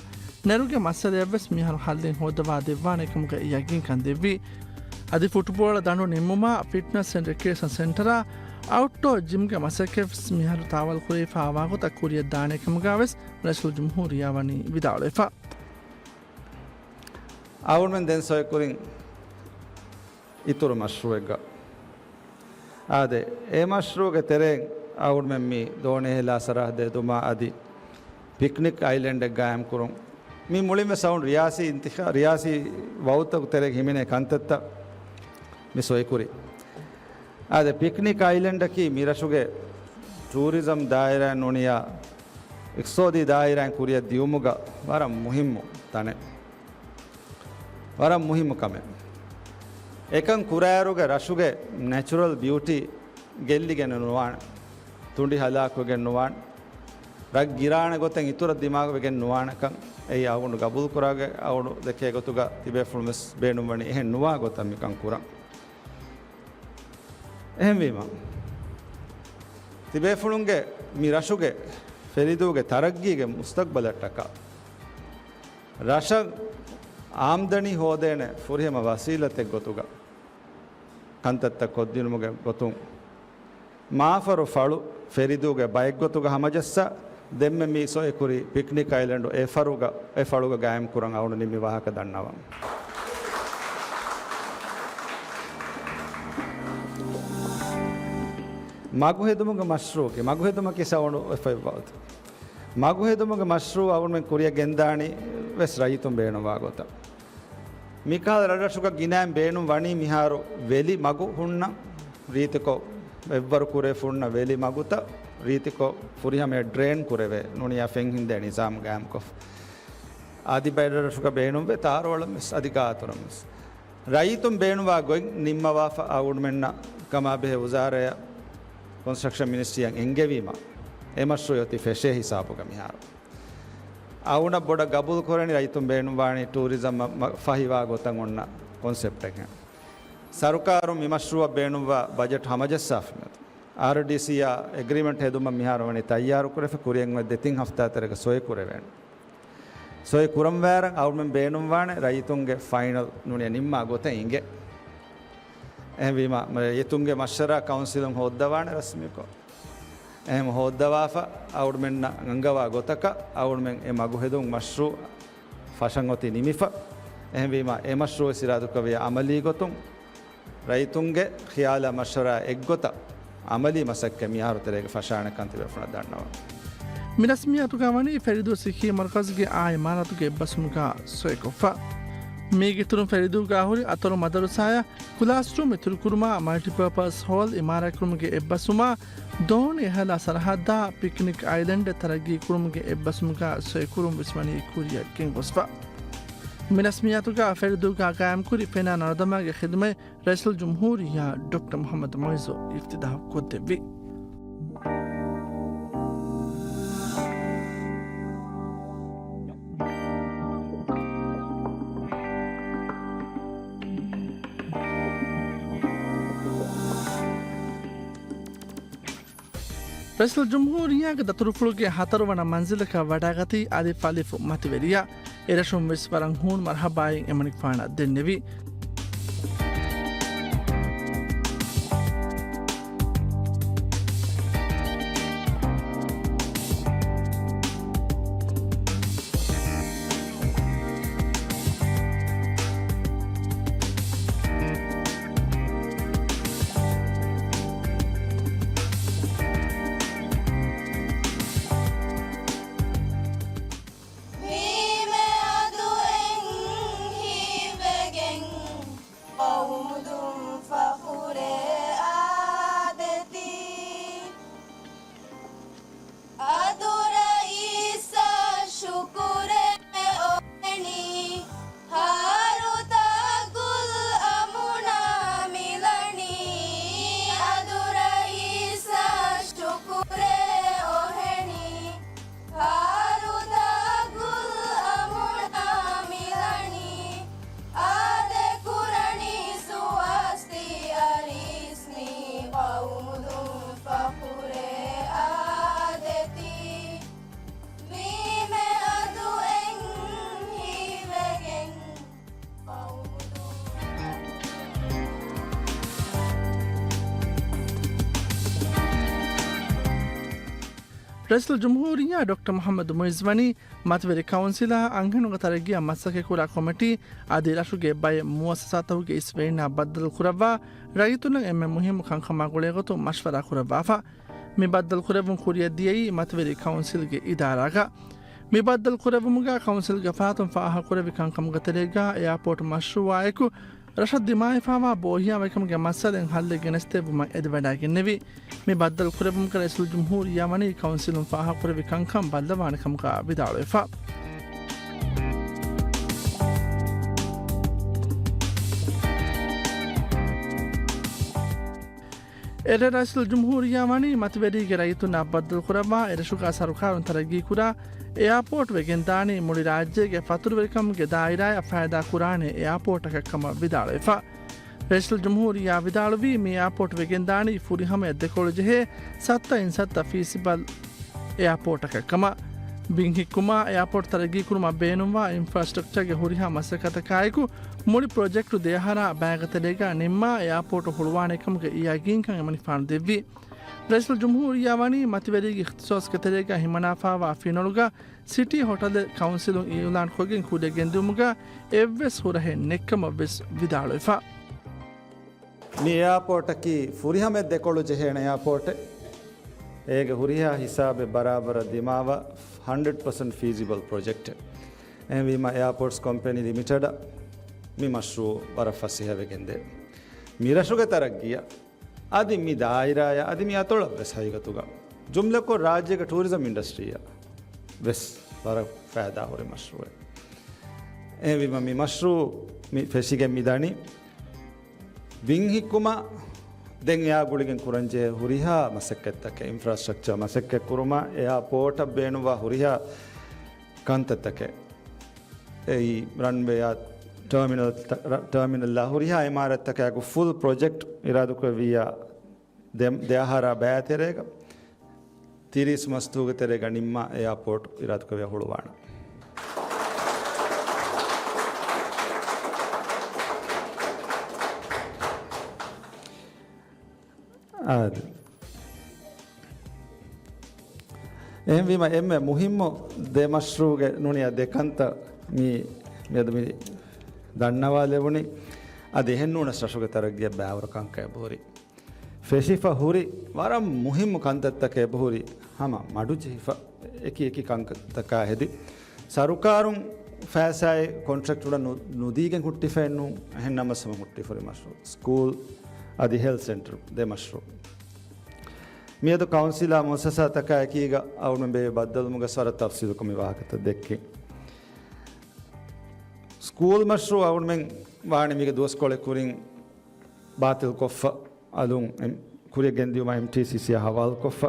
ނެރުގެ މައްސަލަޔަށްވެސް މިހާރު ހައްލެއް ހޯއްދަވާ ދެއްވާނެ ކަމުގައި ޔަގީންކަން ދެއްވި. އަދި ފުޓުބޯޅަ ދަނޑު ނިންމުމާ، ފިޓްނަސް އެންޑް ރެކްރިއޭޝަން ސެންޓަރާ، އައުޓްޑޯ ޖިމްގެ މަސައްކަތްވެސް މިހާރު ތާވަލް ކުރެވިފާވާ ގޮތަށް ކުރިޔަށް ދާނެ ކަމުގައިވެސް ރައީސުލްޖުމްހޫރިއްޔާ ވަނީ ވިދާޅުވެފަ. އަޅުގަނޑުމެން ދެން ސޮއި ކުރިން އިތުރު މަޝްރޫއެއްގަ. އާދެ، އެ މަޝްރޫއުގެ ތެރެއިން އަޅުގަނޑުމެން މި ދޯނި އެހިލާ ސަރަހައްދެއް ހެދުމާ އަދި ޕިކްނިކް އައިލެންޑެއް ގާއިމް ކުރުން. މި މުޅިންވެސް އަޅުގަނޑު ރިޔާސީ އިންތިޚާ-، ރިޔާސީ ވައުދުތަކުގެ ތެރޭގަ ހިމެނޭ ކަންތައްތައް މި ސޮއިކުރީ. އާދެ، ޕިކްނިކް އައިލެންޑަކީ މި ރަށުގެ ޓޫރިޒަމް ދާއިރާއިން ނޫނިއްޔާ އިޤްތިޞާދީ ދާއިރާއިން ކުރިއަށް ދިޔުމުގަ ވަރަށް މުހިއްމު ތަނެއް. ވަރަށް މުހިއްމު ކަމެއް. އެކަން ކުރާއިރުގަ ރަށުގެ ނެޗުރަލް ބިއުޓީ ގެއްލިގެން ނުވާނެ. ތުނޑި ހަލާކުވެގެން ނުވާނެ. ރަށް ގިރާނެ ގޮތެއް އިތުރަށް ދިމާވެގެން ނުވާނެކަން އެއީ އަޅުގަނޑު ގަބޫލުކުރާގޮތް. އަޅުގަނޑު ދެކޭ ގޮތުގަ ތިބޭފުޅުން ވެސް ބޭނުންވަނީ އެހެން ނުވާ ގޮތަށް މިކަން ކުރަން. އެހެންވީމަ، ތިބޭފުޅުންގެ މި ރަށުގެ ފެރިދޫގެ ތަރައްގީގެ މުސްތަގްބަލަށްޓަކާ ރަށަށް އާމްދަނީ ހޯދޭނެ ފުރިހަމަ ވަސީލަތެއް ގޮތުގަ ކަންތައްތައް ކޮށްދިނުމުގެ ގޮތުން، މާފަރު ފަޅު ފެރިދޫގެ ބައެއްގޮތުގަ ހަމަޖައްސާ، ދެންމެ މި ސޮއިކުރި ޕިކްނިކް އައިލެންޑު އެ ފަރުގަ، އެ ފަޅުގަ ގާއިމް ކުރަން އަޅުގަނޑު ނިންމި ވާހަކަ ދަންނަވަން. މަގުހެދުމުގެ މަޝްރޫއުގެ، މަގުހެދުމަކީ ސަވަނު އެފައިވާ މަގުހެދުމުގެ މަޝްރޫއު އަޅުގަނޑުމެން ކުރިއަށް ގެންދާނީ ވެސް ރައްޔިތުން ބޭނުންވާ ގޮތަށް. މިކަހަލަ ރަށްރަށުގަ ގިނައިން ބޭނުން ވަނީ މިހާރު ވެލި މަގު ހުންނަ ރީތިކޮށް، އެއްވަރު ކުރެ ފުންނަ ވެލި މަގުތައް ރީތިކޮށް ފުރިހަމަޔަށް ޑްރޭން ކުރެވޭ ނޫނިއްޔާ ފެން ހިންދޭ ނިޒާމް ގާއިމްކޮށް. އަދި ބައެއް ރަށްރަށުގަ ބޭނުންވޭ ތާރުއަޅަން ވެސް އަދި ގާތުރަން ވެސް. ރައްޔިތުން ބޭނުންވާ ގޮތް ނިންމަވާފަ އަޅުގަނޑުމެންނަށް ކަމާބެހޭ ވުޒާރާއަށް ކޮންސްޓްރަކްޝަން މިނިސްޓްރީއަށް އެންގެވީމަ، އެ މަޝްރޫއު އޮތީ ފެށޭ ހިސާބުގަ މިހާރު. އަޅުގަނޑަށް ބޮޑަށް ގަބޫލުކުރަނީ ރައްޔިތުން ބޭނުންވާނީ ޓޫރިޒަމް މަ-، މަ-، ފަހިވާ ގޮތަށް އޮންނަ ކޮންސެޕްޓެއްހެން. ސަރުކާރުން މި މަޝްރޫއަށް ބޭނުންވާ ބަޖެޓް ހަމަޖައްސާފަ މިއަދު. އާރްޑީސީއާ އެގްރިމެންޓް ހެދުމަށް މިހާރު ވަނީ ތައްޔާރުކުރެފަ ކުރިއަށް އޮތް ދެތިން ހަފްތާ ތެރޭގަ ސޮއި ކުރެވޭނެ. ސޮއި ކުރަންވާރަށް އަޅުގަނޑުމެން ބޭނުންވާނެ ރައްޔިތުންގެ ފައިނަލް ނޫނިއްޔާ ނިންމާ ގޮތަށް އިނގޭ. އެހެންވީމަ، ރައްޔިތުންގެ މަޝްވަރާ ކައުންސިލުން ހޯއްދަވާނެ ރަސްމީކޮށް. އެހެން ހޯއްދަވާފަ އަޅުގަނޑުމެންނަށް އަންގަވާ ގޮތަކަށް އަޅުގަނޑުމެން އެ މަގުހެދުން މަޝްރޫއު ފަށަން އޮތީ ނިމިފަ. އެހެންވީމަ، އެ މަޝްރޫއު ސިރާދުކުރެއްވިޔާ އަމަލީ ގޮތުން ރައްޔިތުންގެ ޚިޔާލާ މަޝްވަރާ އެއްގޮތަށް އަމަލީ މަސައްކަތް މިހާރު ތެރޭގަ ފަށާނެކަން ތިބޭފުޅުންނަށް ދަންނަވަން. މި ރަސްމިއްޔާތުގަ ވަނީ ފެރިދޫ ސިއްހީ މަރުކަޒުގެ އާ އިމާރާތުގެ އެއްބަސްވުމުގަ ސޮއިކޮށްފަ. މީގެ އިތުރުން ފެރިދޫގަ ހުރި އަތޮޅު މަދަރުސާއާ ކްލާސްރޫމް އިތުރުކުރުމާ، މަލްޓިޕާޕަސް ހޯލް އިމާރާތްކުރުމުގެ އެއްބަސްވުމާ، ދޯނި އެހާލާ ސަރަހައްދާ ޕިކްނިކް އައިލެންޑެއް ތަރައްގީ ކުރުމުގެ އެއްބަސްވުމުގަ ސޮއިކުރުން ވެސް ވަނީ ކުރިއަށް ގެންގޮސްފަ. މި ރަސްމިއްޔާތުގަ ފެރިދޫގަ ގާއިމްކުރި ފެނާ ނަރުދަމާގެ ޚިދުމަތް ރައީސުލްޖުމްހޫރިއްޔާ ޑޮކްޓަރ މުޙައްމަދު މުޢިއްޒު އިފްތިތާޙު ކޮށްދެއްވި. ރައީސުލްޖުމްހޫރިއްޔާގެ ދަތުރުފުޅުގެ ހަތަރުވަނަ މަންޒިލަކަށް ވަޑާގަތީ އަލިފް އަލިފު މަތިވެރިޔާ. އެރަށުން ވެސް ވަރަށް ހޫނު މަރުހަބާއިން އެމަނިކުފާނަށް ދެންނެވި. ވީމެ އަދު އެން ހީވެގެން ޤައުމުދުން ފަޚުރެއް އާދެތީ. އަދު ރައީސަށް ޝުކުރެއް އޮވެނީ، ހާރުތައް ގުލް އަމުނާ މިލަނީ. އަދު ރައީސަށް ޝުކުރެއް އޮވެނީ، ހާރުތައް ގުލް އަމުނާ މިލަނީ. އާދެ ކުރަނީ ސުވާސްތީ އަރީސް މި ޤައުމުދުން ފަޚުރެއް އާދެތީ. ވީމެ އަދު އެން ހީވެގެން ޤައުމުދުން. ރައީސުލްޖުމްހޫރިއްޔާ ޑޮކްޓަރ މުޙައްމަދު މުޢިއްޒު ވަނީ މަތިވެރި ކައުންސިލާ އަންހެނުންގެ ތަރައްގީއަށް މަސައްކަތްކުރާ ކޮމިޓީ އަދި ރަށުގެ ބައެއް މުއައްސަސާތަކުގެ އިސްވެރިންނާ ބައްދަލުކުރައްވާ ރައްޔިތުންނަށް އެންމެ މުހިއްމު ކަންކަމާ ގުޅޭގޮތުން މަޝްވަރާ ކުރައްވާފަ. މި ބައްދަލުކުރެއްވުން ކުރިއަށް ދިޔައީ މަތިވެރި ކައުންސިލްގެ އިދާރާގަ. މި ބައްދަލުކުރެއްވުމުގަ ކައުންސިލްގެ ފަރާތުން ފާހަގަކުރެއްވި ކަންކަމުގެ ތެރޭގަ އެއާޕޯޓް މަޝްރޫއާއެކު ރަށަށް ދިމާވެފައިވާ ބޯހިޔާވަކަމުގެ މައްސަލައިން ހައްލެއް ގެނެސްދެއްވުމަށް އެދިވަޑައިގެންނެވި. މި ބައްދަލުކުރެއްވުމުގަ ރައީސުލްޖުމްހޫރިއްޔާ ވަނީ ކައުންސިލުން ފާހަގަކުރެއްވި ކަންކަން ބައްލަވާނެ ކަމުގަ ވިދާޅުވެފަ. އެރަށް ރައީސުލްޖުމްހޫރިއްޔާ ވަނީ މަތިވެރީގެ ރައްޔިތުންނާ ބައްދަލުކުރައްވާ އެރަށުގަ ސަރުކާރުން ތަރައްގީކުރާ އެއާޕޯޓް ވެގެންދާނީ މުޅި ރާއްޖޭގެ ފަތުރުވެރިކަމުގެ ދާއިރާއަށް ފައިދާ ކުރާނެ އެއާޕޯޓަކަށް ކަމަށް ވިދާޅުވެފަ. ރައީސުލްޖުމްހޫރިއްޔާ ވިދާޅުވީ މި އެއާޕޯޓް ވެގެންދާނީ ފުރިހަމަޔަށް ދެކޮޅު ޖެހޭ ސައްތަ އިން ސައްތަ ފީސިބަލް އެއާޕޯޓަކަށް ކަމަށް. ބިން ހިއްކުމާ، އެއާޕޯޓް ތަރައްގީކުރުމަށް ބޭނުންވާ އިންފްރާސްޓްރަކްޗާގެ ހުރިހާ މަސައްކަތަކާއެކު، މުޅި ޕްރޮޖެކްޓު ދެއަހަރާ ބައިގަ ތެރޭގަ ނިންމާ އެއާޕޯޓު ހުޅުވާނެ ކަމުގެ ޔަގީންކަން އެމަނިކުފާނު ދެއްވި. ރައީސުލްޖުމްހޫރިއްޔާ ވަނީ މަތިވެރީގެ އިޚްތިޞާޞްގެ ތެރޭގަ ހިމަނާފައިވާ ފިނޮޅުގަ ސިޓީ ހޮޓަލެއް ކައުންސިލުން އިއުލާންކޮށްގެން ކުރިއަށް ގެންދިއުމުގަ އެއްވެސް ހުރަހެއް ނެތްކަމަށް ވެސް ވިދާޅުވެފަ. މި އެއާޕޯޓަކީ ފުރިހަމަޔަށް ދެކޮޅު ޖެހޭނެ އެއާޕޯޓެއް. އޭގެ ހުރިހާ ހިސާބެއް ބަރާބަރަށް ދިމާވާ ހަންޑްރެޑް ޕަސެންޓް ފީސިބަލް ޕްރޮޖެކްޓެއް. އެހެންވީމަ، އެއާޕޯޓްސް ކޮމްޕެނީ ލިމިޓެޑަށް މި މަޝްރޫޢު ވަރަށް ފަސޭހަވެގެންދޭ. މިރަށުގެ ތަރައްގީއަށް އަދި މި ދާއިރާއަށް އަދި މި އަތޮޅަށް ވެސް ހަގީގަތުގަ ޖުމްލަކޮށް ރާއްޖޭގެ ޓޫރިޒަމް އިންޑަސްޓްރީއަށް ވެސް ވަރަށް ފައިދާހުރި މަޝްރޫޢެއް. އެހެންވީމަ، މި މަޝްރޫޢު މި ފެށިގެން މި ދަނީ ބިން ހިއްކުމަށް ދެން އެއާ ގުޅިގެން ކުރަންޖެހޭ ހުރިހާ މަސައްކަތްތަކެއް، އިންފްރާސްޓްރަކްޗަރ މަސައްކަތް ކުރުމަށް، އެއާޕޯޓަށް ބޭނުންވާ ހުރިހާ ކަންތައްތަކެއް، އެއީ ރަންވޭއާ ޓާމިނަލް، ޓާމިނަލްއާ ހުރިހާ އިމާރާތްތަކާއެކު ފުލް ޕްރޮޖެކްޓް އިރާދަކުރެއްވިއްޔާ ދެ، ދެ އަހަރާ ބައިތެރޭގަ ތިރީސް މަސްދުވުގެ ތެރޭގަ ނިންމާ އެއާޕޯޓް އިރާދަކުރެއްވިއްޔާ ހުޅުވާނަން. އާދެ. އެހެންވީމަ، އެންމެ މުހިއްމު ދެ މަޝްރޫޢުގެ ނޫނިއްޔާ ދެ ކަންތައް މި، މިއަދު މި ދަންނަވާލެވުނީ. އަދި އެހެންނޫނަސް ރަށުގެ ތަރައްގީއަށް ބައިވަރު ކަންކަން އެބަހުރި. ފެށިފަ ހުރި ވަރަށް މުހިއްމު ކަންތައްތަކެއް އެބަހުރި، ހަމަ މަޑުޖެހިފަ އެކި އެކި ކަންތަކާ ހެދި، ސަރުކާރުން ފައިސާއެއް ކޮންޓްރެކްޓުގަ ނު، ނުދީގެން ހުއްޓިފައެއް ނޫން. އެހެން ނަމަވެސް ހަމަ ހުއްޓިފަ ހުރި މަޝްރޫޢު. ސްކޫލް އަދި ހެލްތް ސެންޓަރު ދެ މަޝްރޫޢު. މިއަދު ކައުންސިލާ މުއައްސަސާތަކާ އެކީގަ އަޅުގަނޑުމެން ބޭއްވި ބައްދަލުވުމުގަ ވަރަށް ތަފްސީލުކޮށް މި ވާހަކަތައް ދެއްކިން. ސްކޫލް މަޝްރޫޢު އަޅުގަނޑުމެން ވާނީ މީގެ ދުވަސްކޮޅެއް ކުރިން ބާތިލްކޮށްފަ، އަލުން އެމް، ކުރިއަށް ގެންދިއުމަށް އެމްޓީސީސީއާ ހަވާލުކޮށްފަ.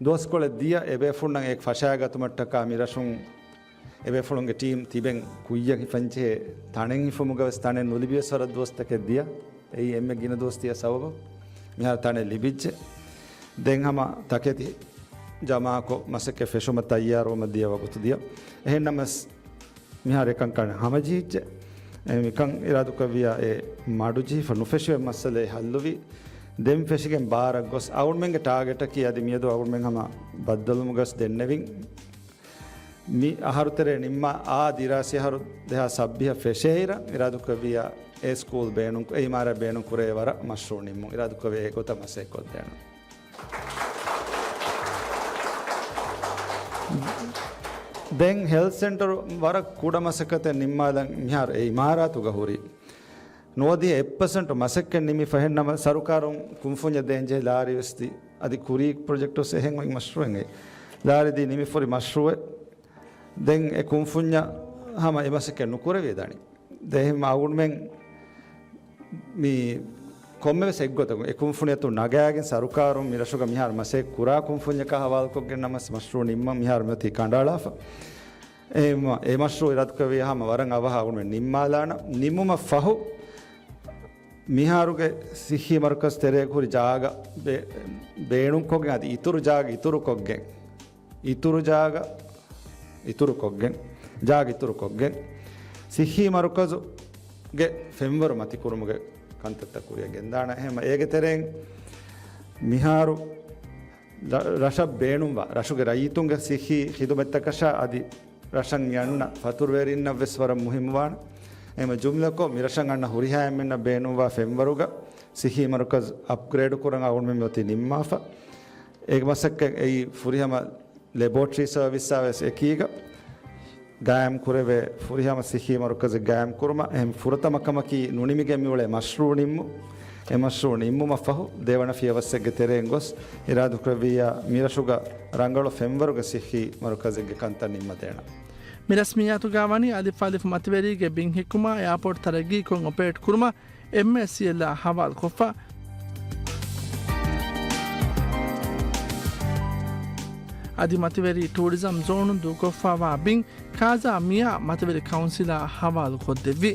ދުވަސްކޮޅެއް ދިޔަ އެބޭފުޅުންނަށް އެ ފަށާގަތުމަށްޓަކާ މި ރަށުން އެބޭފުޅުންގެ ޓީމް ތިބެން ކުއްޔަށް ހިފަންޖެހޭ ތަނެއް ހިފުމުގަވެސް ތަނެއް ނުލިބިވެސް ވަރަށް ދުވަސްތަކެއް ދިޔަ. އެއީ އެންމެ ގިނަ ދުވަސް ދިޔަ ސަބަބު މިހާރު ތަނެއް ލިބިއްޖެ. ދެން ހަމަ ތަކެތި ޖަމާކޮށް، މަސައްކަތް ފެށުމަށް ތައްޔާރުވުމަށް ދިޔަ ވަގުތު ދިޔަ. އެހެންނަމަސް، މިހާރު އެކަންކަން ހަމަޖެހިއްޖެ. އެ މިކަން އިރާދުކުރެއްވިއްޔާ އެ މަޑުޖެހިފަ ނުފެށުވެ މައްސަލައެއް ހައްލުވި. ދެން ފެށިގެން ބާރަށް ގޮސް އަޅުގަނޑުމެންގެ ޓާގެޓަކީ އަދި މިއަދު އަޅުގަނޑުމެން ހަމަ ބައްދަލުވުމުގަސް ދެންނެވިން. މި އަހަރު ތެރޭ ނިންމާ އާ ދިރާސީ އަހަރު ދެހާސް ސައްބީހަށް ފެށޭއިރަށް އިރާދުކުރެއްވިއްޔާ އެ ސްކޫލް ބޭނުން، އެ އިމާރާތް ބޭނުން ކުރޭ ވަރަށް މަޝްރޫއު ނިންމުން އިރާދުކުރެއްވިއްޔާ އެ ގޮތަށް މަސައްކަތް ކޮށްދޭނަން. ދެން ހެލްތް ސެންޓަރު ވަރަށް ކުޑަ މަސައްކަތެއް ނިންމާލަން މިހާރު އެ އިމާރާތުގަ ހުރި. ނުވަދިހަ އެއް ޕަސެންޓު މަސައްކަތް ނިމި ފަހެއްނަމަ، ސަރުކާރުން ކުންފުންޏަށް ދޭންޖެހޭ ލާރި ވެސް ދީ. އަދި ކުރީ ޕްރޮޖެކްޓް ވެސް އެހެން އޮތް މަޝްރޫއެއް. ލާރި ދީ ނިމިފުރި މަޝްރޫއެއް. ދެން އެ ކުންފުންޏަށް ހަމަ އެ މަސައްކަތް ނުކުރެވޭ ދަނީ. ދެން އަޅުގަނޑުމެން މި ކޮންމެވެސް އެއްގޮތަކުން އެ ކުންފުނިއަތުން ނަގާގެން ސަރުކާރުން މި ރަށުގަ މިހާރު މަސައްކަތް ކުރާ ކުންފުންޏަކާ ހަވާލުކޮށްގެން ނަމަސް މަޝްރޫއު ނިންމަން މިހާރު މިއޮތީ ކަނޑައަޅާފަ. އެ މަ-، އެ މަޝްރޫއު އިރާދަކުރެއްވިއްޔާ ހަމަ ވަރަށް އަވަހަށް އަޅުގަނޑުމެން ނިންމާލާނަން. ނިންމުމަށް ފަހު މިހާރުގެ ސިއްހީ މަރުކަޒު ތެރޭގަ ހުރި ޖާގަ ބޭ-، ބޭނުންކޮށްގެން އަދި އިތުރު ޖާގަ އިތުރުކޮށްގެން، އިތުރު ޖާގަ އިތުރުކޮށްގެން، ޖާގަ އިތުރުކޮށްގެން، ސިއްހީ މަރުކަޒުގެ ފެންވަރު މަތިކުރުމުގެ ކަންތައްތައް ކުރިއަށް ގެންދާނެ. އެހެން އޭގެ ތެރެއިން މިހާރު ރަ-، ރަށަށް ބޭނުންވާ، ރަށުގެ ރައްޔިތުންގެ ސިއްހީ ޚިދުމަތްތަކަށާ އަދި ރަށަށް މި އަންނަ ފަތުރުވެރިންނަށް ވެސް ވަރަށް މުހިއްމުވާނެ. އެހެން ޖުމްލަކޮށް، މި ރަށަށް އަންނަ ހުރިހާ އެންމެންނަށް ބޭނުންވާ ފެންވަރުގަ ސިއްހީ މަރުކަޒު އަޕްގްރޭޑް ކުރަން އަޅުގަނޑުމެން މިއޮތީ ނިންމާފަ. އޭގެ މަސައްކަތް އެއީ ފުރިހަމަ ލެބޯޓްރީ ސަރވިސްއާ ވެސް އެކީގަ ގާއިމް ކުރެވޭ ފުރިހަމަ ސިއްހީ މަރުކަޒެއް ގާއިމް ކުރުމަށް. އެހެން ފުރަތަމަ ކަމަކީ ނުނިމިގެން މިއުޅޭ މަޝްރޫއު ނިންމު. އެ މަޝްރޫއު ނިންމުމަށް ފަހު ދެވަނަ ފިޔަވައްސެއްގެ ތެރެއިން ގޮސް އިރާދަކުރެއްވިއްޔާ މިރަށުގަ ރަނގަޅު ފެންވަރުގެ ސިއްހީ މަރުކަޒެއްގެ ކަންތައް ނިންމަދޭނަން. މި ރަސްމިއްޔާތުގަ ވަނީ އަލިފް އަލިފް މަތިވެރީގެ ބިން ހިއްކުމާ އެއާޕޯޓް ތަރައްގީކޮށް އޮޕަރޭޓް ކުރުމަށް އެމްއޭސީއެލްއާ ހަވާލުކޮށްފަ. އަދި މަތިވެރި ޓޫރިޒަމް ޒޯނުން ދޫކޮށްފައިވާ ބިން ކާޒާ މިޔާ މަތިވެރި ކައުންސިލާ ހަވާލުކޮށްދެއްވި.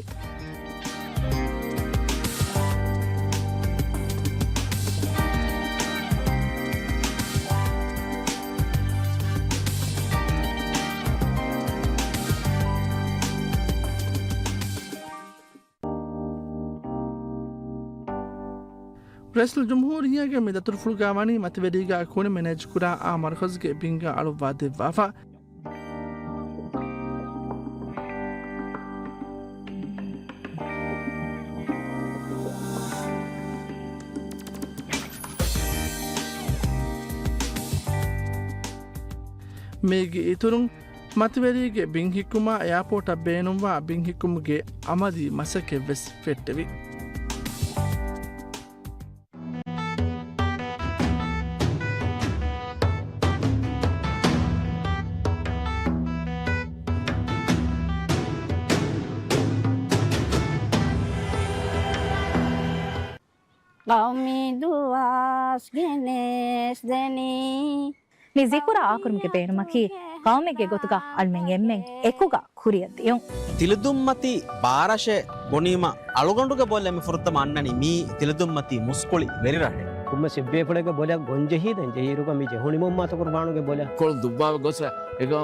ރައީސުލްޖުމްހޫރިއްޔާގެ މި ދަތުރުފުޅުގަ ވަނީ މަތިވެރީގަ ކުނި މެނޭޖްކުރާ އާ މަރުކަޒުގެ ބިންގަ އަޅުއްވާ ދެއްވާފަ. މީގެ އިތުރުން، މަތިވެރީގެ ބިން ހިއްކުމާ އެއާޕޯޓަށް ބޭނުންވާ ބިން ހިއްކުމުގެ އަމަލީ މަސައްކަތްވެސް ފެއްޓެވި. ގައުމީ ދުވަސް ގެނެސްދެނީ. މި ޒިކުރާ އާކުރުމުގެ ބޭނުމަކީ، ގައުމެއްގެ ގޮތުގަ އަޅުމެން އެންމެން އެކުގަ ކުރިއަށް ދިޔުން. ތިލަދުންމަތި ބާރަށެއް ބުނީމަ، އަޅުގަނޑުގެ ބޮލެ މި ފުރަތަމަ އަންނަނީ މީ ތިލަދުންމަތި މުސްކުޅި ވެރިރަށެއް. ކޮންމެސް އެއްބޭފުޅެއްގެ ބޮލަށް ގޮންޖެހީ ދެން ޖެހިއިރުގަ މި ޖެހުނީ މުހައްމަދު ޤުރުބާނުގެ ބޮލަށް. ކޮޅުން ދުއްވާ ގޮސް އެގޮ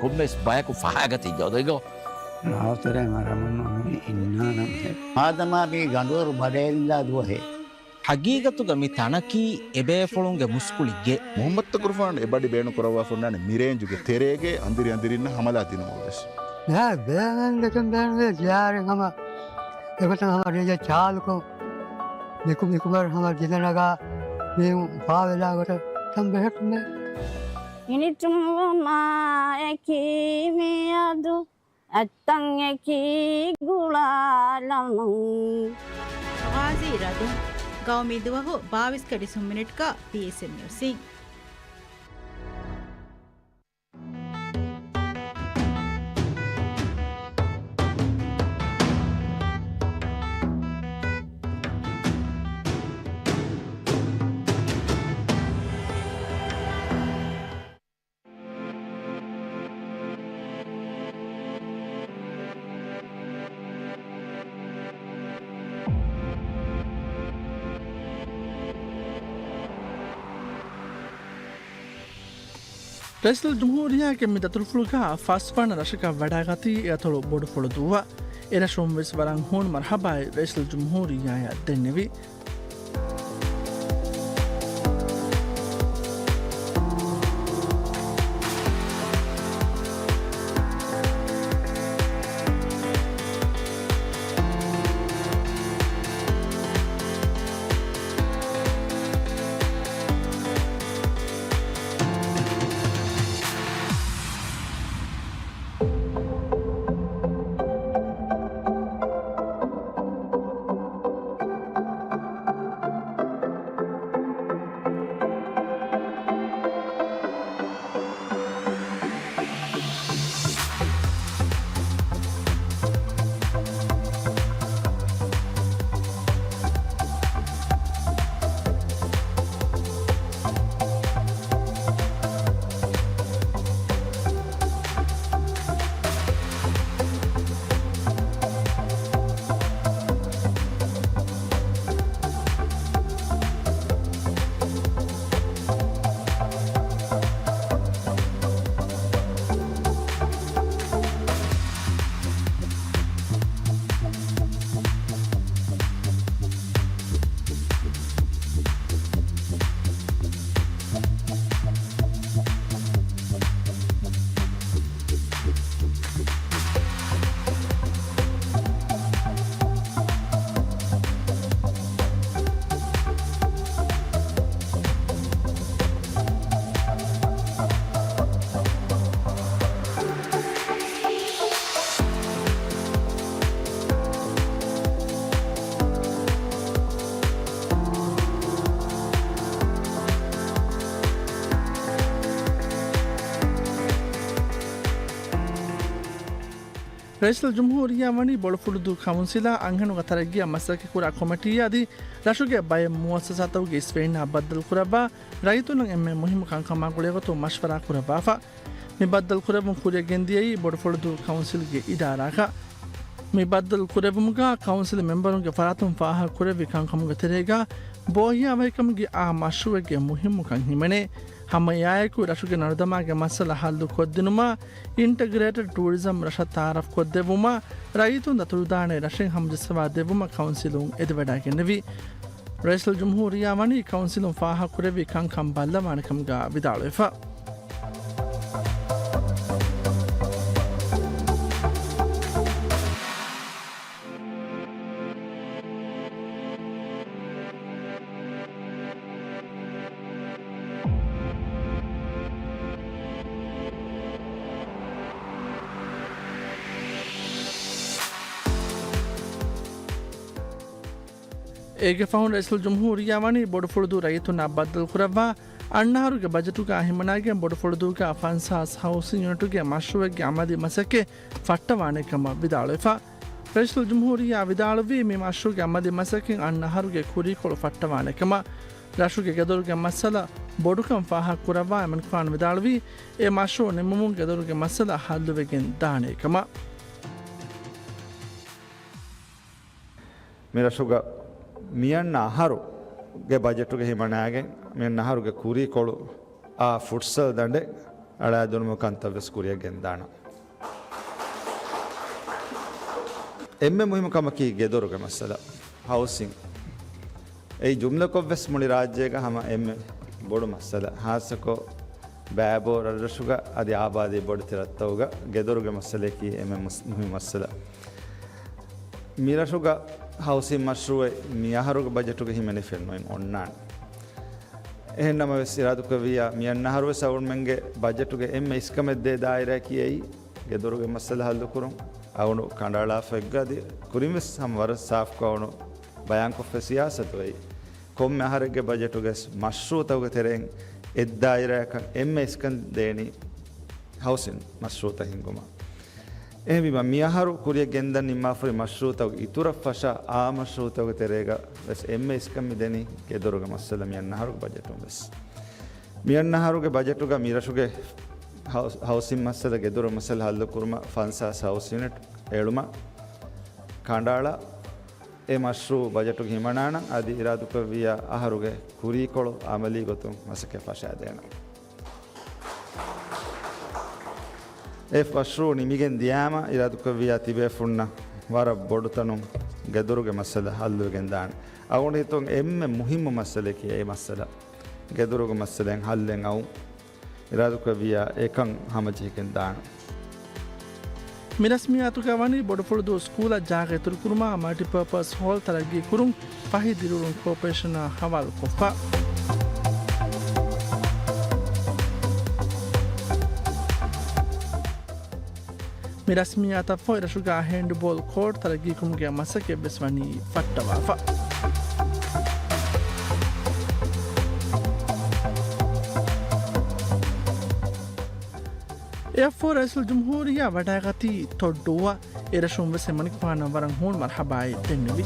ކޮންމެސް ބަޔަކު ފަހައިގަތީ ޖޯދަ އެގޮ. ނާސިރެއް އަރަމުން އިންނާނަމޭ. މާދަމާ މީ ގަނޑުވަރު ބަޑައެޅިލާ ދުވަހެއް. ހަގީގަތުގަ މި ތަނަކީ އެބޭފުޅުންގެ މުސްކުޅި ގެ. މުހައްމަދު ޤުރުބާން އެބަޑި ބޭނުން ކުރައްވާފަ ހުންނާނެ މިރޭންޖުގެ ތެރޭގެ އަނދިރި އަނދިރިންނަށް ހަމަލާ ދިނުމަށް ވެސް. ދެކެން ބޭނުންވޭ ޖިޔާރެއް ހަމަ އެގޮތަށް ހަމަ ރޭންޖަށް ޗާލުކޮށް، މިކު މިކުބަރު ހަމަ ގިލަނަގާ މީހުން ފާވެލާ ގޮތަށް ތަން ބެހެއްޓުމޭ. ހިނިތުންވުމާ އެކީ މިއަދު އަތްތަން އެކީ ގުޅާލަމުން. ޣާޒީ ރަދުން. ގައުމީ ދުވަހު ބާވީސް ގަޑި ސުން މިނިޓްގަ ބީއެސްއެމް ނިއުސް. ރައީސުލްޖުމްހޫރިއްޔާގެ މި ދަތުރުފުޅުގަ ފަސްވަނަ ރަށަކަށް ވަޑައިގަތީ އެ އަތޮޅު ބޮޑުފުޅުދޫއަށް. އެރަށުން ވެސް ވަރަށް ހޫނު މަރުޙަބާއެއް ރައީސުލްޖުމްހޫރިއްޔާއަށް ދެންނެވި. ރައީސުލްޖުމްހޫރިއްޔާ ވަނީ ބޮޑުފުޅުދޫ ކައުންސިލާ އަންހެނުންގެ ތަރައްގީއަށް މަސައްކަތްކުރާ ކޮމިޓީއާ އަދި ރަށުގެ ބައެއް މުއައްސަސާތަކުގެ އިސްވެރިންނާ ބައްދަލުކުރައްވާ ރައްޔިތުންނަށް އެންމެ މުހިއްމު ކަންކަމާ ގުޅޭގޮތުން މަޝްވަރާ ކުރައްވާފަ. މި ބައްދަލުކުރެއްވުން ކުރިއަށް ގެންދިޔައީ ބޮޑުފުޅުދޫ ކައުންސިލްގެ އިދާރާގަ. މި ބައްދަލު ކުރެއްވުމުގަ ކައުންސިލް މެމްބަރުންގެ ފަރާތުން ފާހަގަކުރެއްވި ކަންކަމުގެ ތެރޭގަ ބޯހިޔާވަހިކަމުގެ އާ މަޝްރޫއެއްގެ މުހިއްމުކަން ހިމެނޭ. ހަމަ އެއާއެކު ރަށުގެ ނަރުދަމާގެ މައްސަލަ ހައްލު ކޮށްދިނުމާ، އިންޓަގްރޭޓެޑް ޓޫރިޒަމް ރަށަށް ތައާރަފް ކޮށްދެއްވުމާ، ރައްޔިތުން ދަތުރުދާނެ ރަށެއް ހަމަޖައްސަވާ ދެއްވުމަށް ކައުންސިލުން އެދިވަޑައިގެންނެވި. ރައީސުލްޖުމްހޫރިއްޔާ ވަނީ ކައުންސިލުން ފާހަގަކުރެއްވި ކަންކަން ބައްލަވާނެ ކަމުގަ ވިދާޅުވެފަ. އޭގެ ފަހުން ރައީސުލްޖުމްހޫރިއްޔާ ވަނީ ބޮޑުފުޅުދޫ ރައްޔިތުންނާ ބައްދަލުކުރައްވާ އަންނަ އަހަރުގެ ބަޖެޓުގަ ހިމަނައިގެން ބޮޑުފުޅުދޫގަ ފަންސާސް ހައުސިން ޔުނިޓުގެ މަޝްރޫއެއްގެ އަމަލީ މަސައްކަތް ފައްޓަވާނެ ކަމަށް ވިދާޅުވެފަ. ރައީސުލްޖުމްހޫރިއްޔާ ވިދާޅުވީ މި މަޝްރޫއްގެ އަމަލީ މަސައްކަތް އަންނަ އަހަރުގެ ކުރީކޮޅު ފައްޓަވާނެ ކަމަށް. ރަށުގެ ގެދޮރުގެ މައްސަލަ ބޮޑުކަން ފާހަގަކުރައްވާ އެމަނިކުފާނު ވިދާޅުވީ، އެ މަޝްރޫއު ނިމުމުން ގެދޮރުގެ މައްސަލަ ހައްލުވެގެން ދާނެ ކަމަށް. މި ރަށުގަ މިއަންނަ އަހަރުގެ ބަޖެޓުގަ ހިމަނައިގެން މިއަންނަ އަހަރުގެ ކުރީކޮޅު އާ ފުޓްސަލް ދަނޑެއް އަޅާދިނުމުގެ ކަންތައް ވެސް ކުރިއަށް ގެންދާނަން. އެންމެ މުހިއްމު ކަމަކީ ގެދޮރުގެ މައްސަލަ، ހައުސިން. އެއީ ޖުމްލަކޮށް ވެސް މުޅި ރާއްޖޭގަ ހަމަ އެންމެ ބޮޑު މައްސަލަ. ހާއްސަކޮށް ބައިބޯ ރަށްރަށުގަ އަދި އާބާދީ ބޮޑެތި ރަށްތަކުގަ ގެދޮރުގެ މައްސަލައަކީ އެންމެ މުސް-، މުހިއްމު މައްސަލަ. މި ރަށުގަ ހައުސިން މަޝްރޫއެއް މި އަހަރުގެ ބަޖެޓުގަ ހިމެނިފައެއް ނުވަތަ އޮންނާނެ. އެހެންނަމަވެސް އިރާދަކުރެއްވިއްޔާ މިއަންނަ އަހަރުވެސް އަޅުގަނޑުމެންގެ ބަޖެޓުގެ އެންމެ އިސްކަމެއްދޭ ދާއިރާއަކީ އެއީ ގެދޮރުގެ މައްސަލަ ހައްލުކުރުން. އަޅުގަނޑު ކަނޑައަޅާފަ އެއްގަ އަދި ކުރިންވެސް ހަމަ ވަރަށް ސާފުކޮށް އަޅުގަނޑު ބަޔާންކޮށްފަ ސިޔާސަތު އެއީ. ކޮންމެ އަހަރެއްގެ ބަޖެޓުގަސް މަޝްރޫއުތަކުގެ ތެރެއިން އެއްދާއިރާއަކަށް އެންމެ އިސްކަން ދޭނީ ހައުސިން މަޝްރޫއުތައް ހިންގުމަށް. އެހެންވީމަ، މިއަހަރު ކުރިއަށް ގެންދަން ނިންމާފައި މަޝްރޫއުތަކުގެ އިތުރަށް ފަށާ އާ މަޝްރޫއުތަކުގެ ތެރޭގަ ވެސް އެންމެ އިސްކަން މި ދެނީ ގެދޮރުގެ މައްސަލަ މިއަންނަ އަހަރުގެ ބަޖެޓުން ވެސް. މިއަންނަ އަހަރުގެ ބަޖެޓުގަ މި ރަށުގެ ހައު-، ހައުސިން މައްސަލަ ގެދޮރު މައްސަލަ ހައްލުކުރުމަށް ފަންސާސް ހައުސް ޔުނިޓް އެޅުމަށް ކަނޑައަޅާ އެ މަޝްރޫއު ބަޖެޓުގަ ހިމަނާނަން އަދި އިރާދަކުރެއްވިއްޔާ އަހަރުގެ ކުރީކޮޅު އަމަލީ ގޮތުން މަސައްކަތް ފަށާދޭނަން. އެ މަޝްރޫޢު ނިމިގެން ދިޔާމަ އިރާދަކުރެއްވިއްޔާ ތިބޭފުންނަށް ވަރަށް ބޮޑުތަނުން ގެދޮރުގެ މައްސަލަ ހައްލުވެގެން ދާނެ. އަޅުގަނޑު ހިތުން އެންމެ މުހިއްމު މައްސަލައަކީ އެ މައްސަލަ. ގެދޮރުގެ މައްސަލައިން ހައްލެއް އައުން އިރާދަކުރެއްވިއްޔާ އެކަން ހަމަޖެހިގެން ދާނެ. މި ރަސްމިއްޔާތުގަ ވަނީ ބޮޑުފުޅުދޫ ސްކޫލަށް ޖާގަ އިތުރުކުރުމާ، މަލްޓިޕާޕަސް ހޯލް ތަރައްގީ ކުރުން، ފަހި ދިރިއުޅުން ކޯޕަރޭޝަނާ ހަވާލުކޮށްފަ. މި ރަސްމިއްޔާތަށްފަހު އެރަށުގަ ހޭންޑްބޯލް ކޯޓް ތަރައްގީކުރުމުގެ މަސައްކަތްވެސް ވަނީ ފައްޓަވާފަ. އެއަށްފަހު ރައީސުލްޖުމްހޫރިއްޔާ ވަޑައިގަތީ ތޮއްޑޫއަށް. އެރަށުން ވެސް އެމަނިކުފާނަށް ވަރަށް ހޫނު މަރުޙަބާއެއް ދެންނެވި.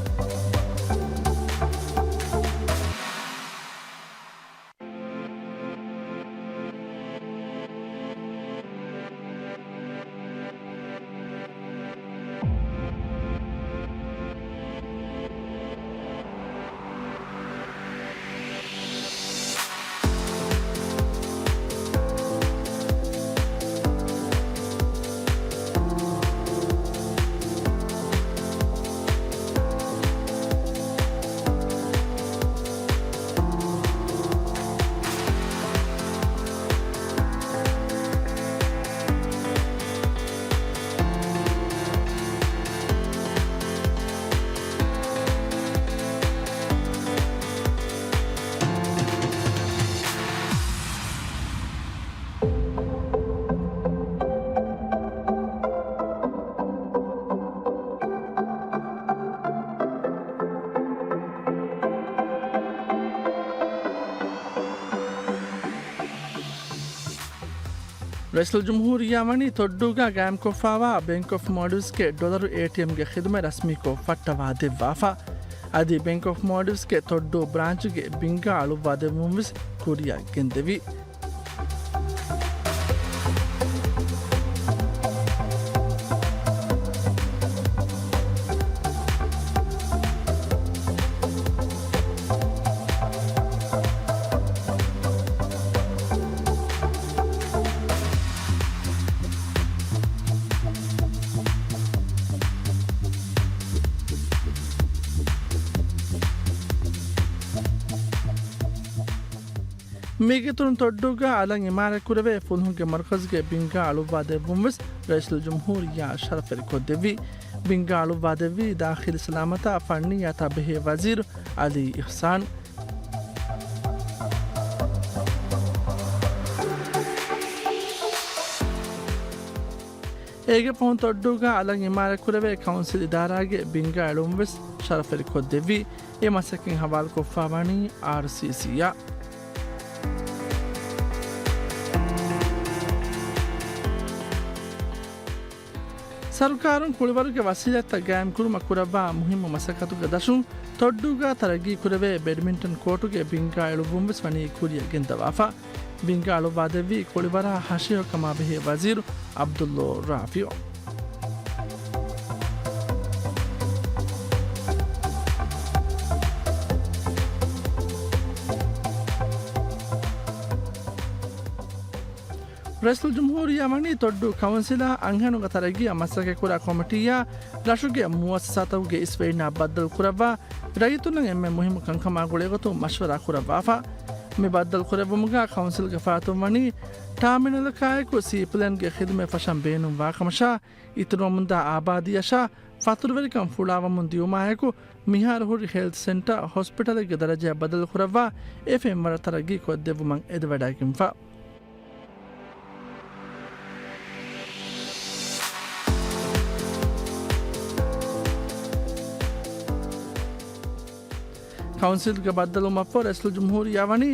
ރައީސުލްޖުމްހޫރިއްޔާ ވަނީ ތޮއްޑޫގަ ގާއިމްކޮށްފައިވާ ބޭންކް އޮފް މޯލްޑިވްސްގެ ޑޮލަރު އޭޓީއެމްގެ ޚިދުމަތް ރަސްމީކޮށް ފައްޓަވާ ދެއްވާފަ. އަދި ބޭންކް އޮފް މޯލްޑިވްސްގެ ތޮއްޑޫ ބްރާންޗުގެ ބިންގާ އަޅުއްވާދެއްވުން ވެސް ކުރިއަށް ގެންދެވި. މީގެ އިތުރުން ތޮއްޑޫގަ އަލަށް އިމާރާތްކުރެވޭ ފުލުހުންގެ މަރުކަޒުގެ ބިންގާ އަޅުއްވާދެއްވުން ވެސް ރައީސުލްޖުމްހޫރިއްޔާ ޝަރަފުވެރިކޮށްދެއްވި. ބިންގާ އަޅުއްވާދެއްވީ ދާޚިލީ ސަލާމަތާ ފަންނިއްޔާތާ ބެހޭ ވަޒީރު އަލީ އިޙްސާން. އޭގެ ފަހުން ތޮއްޑޫގަ އަލަށް އިމާރާތްކުރެވޭ ކައުންސިލް އިދާރާގެ ބިންގާ އެޅުން ވެސް ޝަރަފުވެރިކޮށްދެއްވި. އެ މަސައްކަތް ހަވާލުކޮށްފައިވަނީ އާރްސީސީއަށް. ސަރުކާރުން ކުޅިވަރުގެ ވަސީލަތްތައް ގާއިމްކުރުމަށް ކުރައްވާ މުހިއްމު މަސައްކަތުގެ ދަށުން ތޮއްޑޫގަ ތަރައްގީ ކުރެވޭ ބެޑްމިންޓަން ކޯޓުގެ ބިންގާ އެޅުއްވުން ވެސް ވަނީ ކުރިއަށް ގެންދަވާފަ. ބިންގާ އަޅުއްވާދެއްވީ ކުޅިވަރާ ހަށިހަކަމާ ބެހޭ ވަޒީރު ޢަބްދުﷲ ރާފިޢު. ރައީސުލްޖުމްހޫރިއްޔާ ވަނީ ތޮއްޑޫ ކައުންސިލާ އަންހެނުންގެ ތަރައްގީއަށް މަސައްކަތްކުރާ ކޮމިޓީއާ ރަށުގެ މުއައްސަސާތަކުގެ އިސްވެރިންނާ ބައްދަލުކުރައްވާ، ރައްޔިތުންނަށް އެންމެ މުހިއްމު ކަންކަމާ ގުޅޭގޮތުން މަޝްވަރާ ކުރައްވާފަ. މި ބައްދަލުކުރެއްވުމުގަ ކައުންސިލްގެ ފަރާތުން ވަނީ ޓާމިނަލަކާއެކު ސީޕްލޭންގެ ޚިދުމަތް ފަށަން ބޭނުންވާކަމަށާ، އިތުރުވަމުންދާ އާބާދީއަށާ ފަތުރުވެރިކަން ފުޅާވަމުން ދިޔުމާއެކު، މިހާރު ހުރި ހެލްތް ސެންޓަރ ހޮސްޕިޓަލެއްގެ ދަރަޖައަށް ބަދަލުކުރައްވާ، އެ ފެންވަރަށް ތަރައްގީ ކޮށްދެއްވުމަށް އެދިވަޑައިގެންފަ. ކައުންސިލްގެ ބައްދަލުވުމަށްފަހު ރައީސުލްޖުމްހޫރިއްޔާ ވަނީ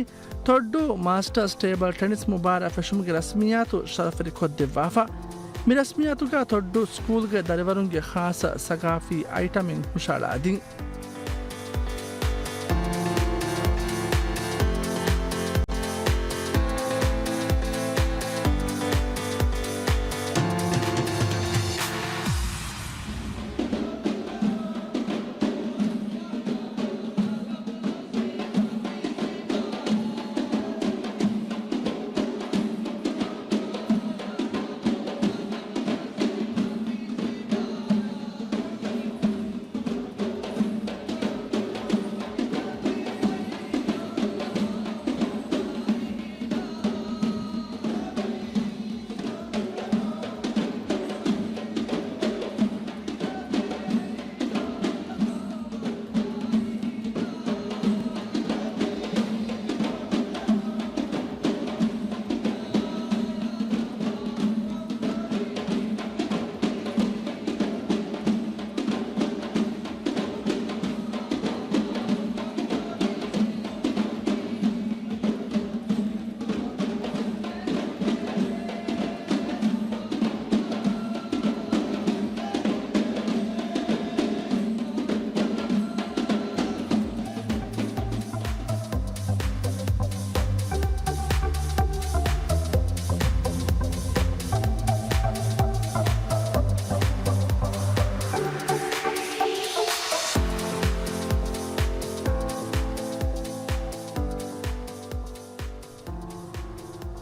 ތޮއްޑޫ މާސްޓާސް ޓޭބަލް ޓެނިސް މުބާރާތް ފެށުމުގެ ރަސްމިއްޔާތު ޝަރަފުވެރިކޮށްދެއްވާފަ. މި ރަސްމިއްޔާތުގަ ތޮއްޑޫ ސްކޫލްގެ ދަރިވަރުންގެ ޚާއްޞަ ސަގާފީ އައިޓަމްއިން ހުށައަޅާދިން.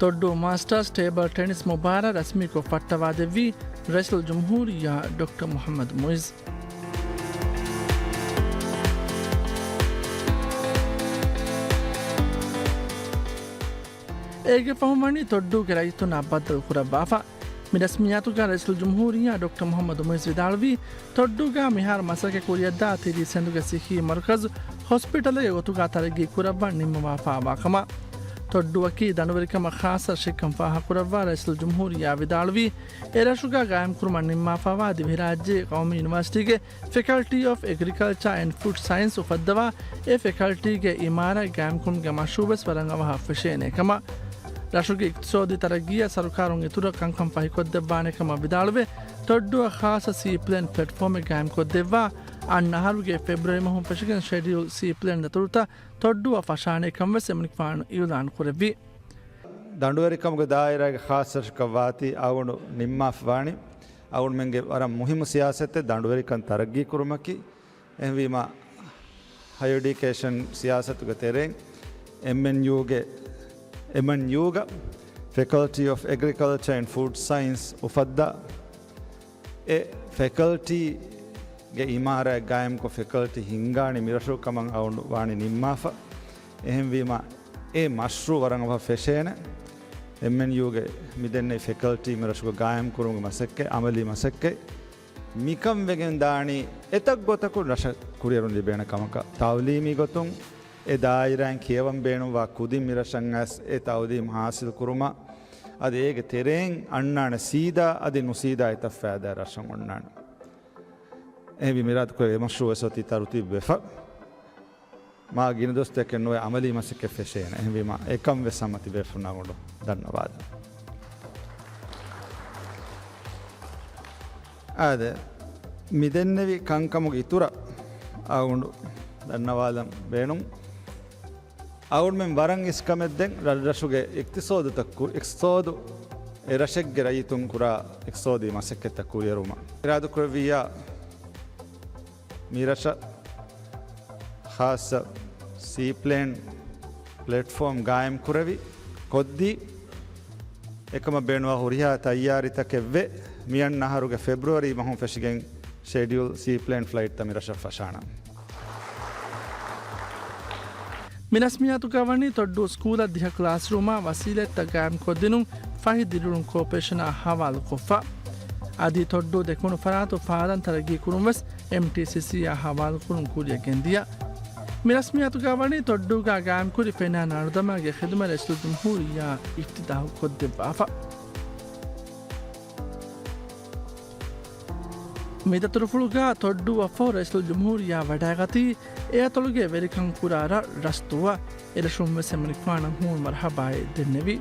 ތޮއްޑޫ މާސްޓާސް ޓޭބަލް ޓެނިސް މުބާރާތް ރަސްމީކޮށް ފައްޓަވާދެއްވީ ރައީސުލްޖުމްހޫރިއްޔާ ޑޮކްޓަރ މުޙައްމަދު މުޢިއްޒު. އޭގެ ފަހުން ވަނީ ތޮއްޑޫގެ ރައްޔިތުންނާ ބައްދަލު ކުރައްވާފަ. މި ރަސްމިއްޔާތުގަ ރައީސުލްޖުމްހޫރިއްޔާ ޑޮކްޓަރ މުޙައްމަދު މުޢިއްޒު ވިދާޅުވީ، ތޮއްޑޫގަ މިހާރު މަސައްކަތް ކުރިއަށްދާ ތިރީސް ހިނދުގެ ސިއްހީ މަރުކަޒު ހޮސްޕިޓަލެއްގެ ގޮތުގަ ތަރައްގީ ކުރައްވަން ނިންމަވާފާވާ ކަމަށް. ތޮއްޑޫއަކީ ދަނޑުވެރިކަމަށް ޚާއްޞަ ރަށެއްކަން ފާހަގަކުރައްވާ ރައީސުލްޖުމްހޫރިއްޔާ ވިދާޅުވީ، އެ ރަށުގަ ގާއިމްކުރުމަށް ނިންމާފާވާ ދިވެހިރާއްޖޭގެ ޤައުމީ ޔުނިވާސިޓީގެ ފެކަލްޓީ އޮފް އެގްރިކަލްޗާ އެންޑް ފުޑް ސައިންސް އުފައްދަވާ، އެ ފެކަލްޓީގެ އިމާރާތް ގާއިމްކުރުމުގެ މަޝްރޫޢުވެސް ވަރަށް އަވަހަށް ފެށޭނެ ކަމަށް. ރަށުގެ އިޤްތިޞާދީ ތަރައްގީއަށް ސަރުކާރުން އިތުރަށް ކަންކަން ފަހިކޮށްދެއްވާނެ ކަމަށް ވިދާޅުވެ، ތޮއްޑޫއަށް ޚާއްޞަ ސީ ޕްލޭން ޕްލެޓްފޯމެއް ގާއިމްކޮށްދެއްވާ، އަންނަ އަހަރުގެ ފެބްރުއަރީ މަހުން ފެށިގެން ޝެޑިއުލް ސީ ޕްލޭން ދަތުރުތައް ތޮއްޑޫއަށް ފަށާނެ ކަންވެސް އެމަނިކުފާނު އިޢުލާން ކުރެއްވި. ދަނޑުވެރިކަމުގެ ދާއިރާގެ ޚާއްޞަ ރަށަކަށް ވާތީ އަޅުގަނޑު ނިންމާފަ ވާނީ. އަޅުގަނޑުމެންގެ ވަރަށް މުހިއްމު ސިޔާސަތެއް ދަނޑުވެރިކަން ތަރައްގީ ކުރުމަކީ. އެހެންވީމަ، ހަޔަރ އެޑިއުކޭޝަން ސިޔާސަތުގެ ތެރެއިން އެމްއެންޔޫގެ، އެމްއެންޔޫގަ ފެކަލްޓީ އޮފް އެގްރިކަލްޗާ އެންޑް ފުޑް ސައިންސް އުފައްދާ، އެ ފެކަލްޓީގެ އިމާރާތް ގާއިމްކޮށް ފެކަލްޓީ ހިންގާނީ މިރަށު ކަމަށް އަޅުގަނޑު ވާނީ ނިންމާފަ. އެހެންވީމަ، އެ މަޝްރޫޢު ވަރަށް އަވަހަށް ފެށޭނެ. އެމްއެންޔޫގެ މިދެންނެވި ފެކަލްޓީ މިރަށުގަ ގާއިމްކުރުމުގެ މަސައްކަތް، އަމަލީ މަސައްކަތް މިކަން ވެގެން ދާނީ އެތައް ގޮތަކުން ރަށަށް ކުރިއެރުން ލިބޭނެ ކަމަކަށް. ތަޢުލީމީ ގޮތުން އެ ދާއިރާއިން ކިޔަވަން ބޭނުންވާ ކުދިން މިރަށަށް އައިސް އެ ތަޢުލީމް ޙާޞިލް ކުރުމަށް، އަދި އޭގެ ތެރެއިން އަންނާނެ ސީދާ އަދި ނުސީދާ އެތައް ފައިދާ ރަށަށް އޮންނާނެ. އެހެންވީ މިރާދުކުރެވޭ މަޝްރޫޢު ވެސް އޮތީ ތަރުތީބުވެފަ. މާ ގިނަ ދުވަސްތަކެއް ނުވެ އަމަލީ މަސައްކަތް ފެށޭނެ. އެހެންވީމަ، އެކަން ވެސް ހަމަ ތިބޭފުންނާ އަޅުގަނޑު ދަންނަވާލަން. އާދެ، މިދެންނެވި ކަންކަމުގެ އިތުރަށް އަޅުގަނޑު ދަންނަވާލަން ބޭނުން. އަޅުގަނޑުމެން ވަރަށް އިސްކަމެއް ދެން ރަށްރަށުގެ އިޤްތިޞާދުތައް ކު-، އިޤްތިޞާދު އެ ރަށެއްގެ ރައްޔިތުން ކުރާ އިޤްތިޞާދީ މަސައްކަތްތައް ކުރިއެރުމަށް އިރާދަކުރެއްވިއްޔާ، މިރަށަށް ޚާއްޞަ ސީޕްލޭން ޕްލެޓްފޯމް ގާއިމް ކުރެވި ކޮށްދީ، އެކަމަށް ބޭނުންވާ ހުރިހާ ތައްޔާރީތަކެއްވެ، މިއަންނަ އަހަރުގެ ފެބްރުއަރީ މަހުން ފެށިގެން ޝެޑިއުލް ސީޕްލޭން ފްލައިޓްތައް މިރަށަށް ފަށާނަން. މި ރަސްމިއްޔާތުގަ ވަނީ ތޮއްޑޫ ސްކޫލަށް ދިހަ ކްލާސްރޫމާ ވަސީލަތްތައް ގާއިމްކޮށްދިނުން ފަހި ދިރިއުޅުން ކޯޕަރޭޝަނާ ހަވާލުކޮށްފަ. އަދި ތޮއްޑޫ ދެކުނު ފަރާތު ފާދަން ތަރައްގީ ކުރުން ވެސް އެމްޓީސީސީއާ ހަވާލުކުރުން ކުރިއަށް ގެންދިޔަ. މި ރަސްމިއްޔާތުގަ ވަނީ ތޮއްޑޫގަ ގާއިމްކުރި ފެނާން އަޅުދަމާގެ ޚިދުމަތް ރައީސުލްޖުމްހޫރިއްޔާ އިފްތިތާޙު ކޮށްދެއްވާފަ. މި ދަތުރުފުޅުގަ ތޮއްޑޫއަށްފަހު ރައީސުލްޖުމްހޫރިއްޔާ ވަޑައިގަތީ، އެއަތޮޅުގެ ވެރިކަން ކުރާ ރަށް ރަސްތުއަށް. އެރަށުން ވެސް އެމަނިކުފާނަށް ހޫނު މަރުޙަބާއެއް ދެންނެވި.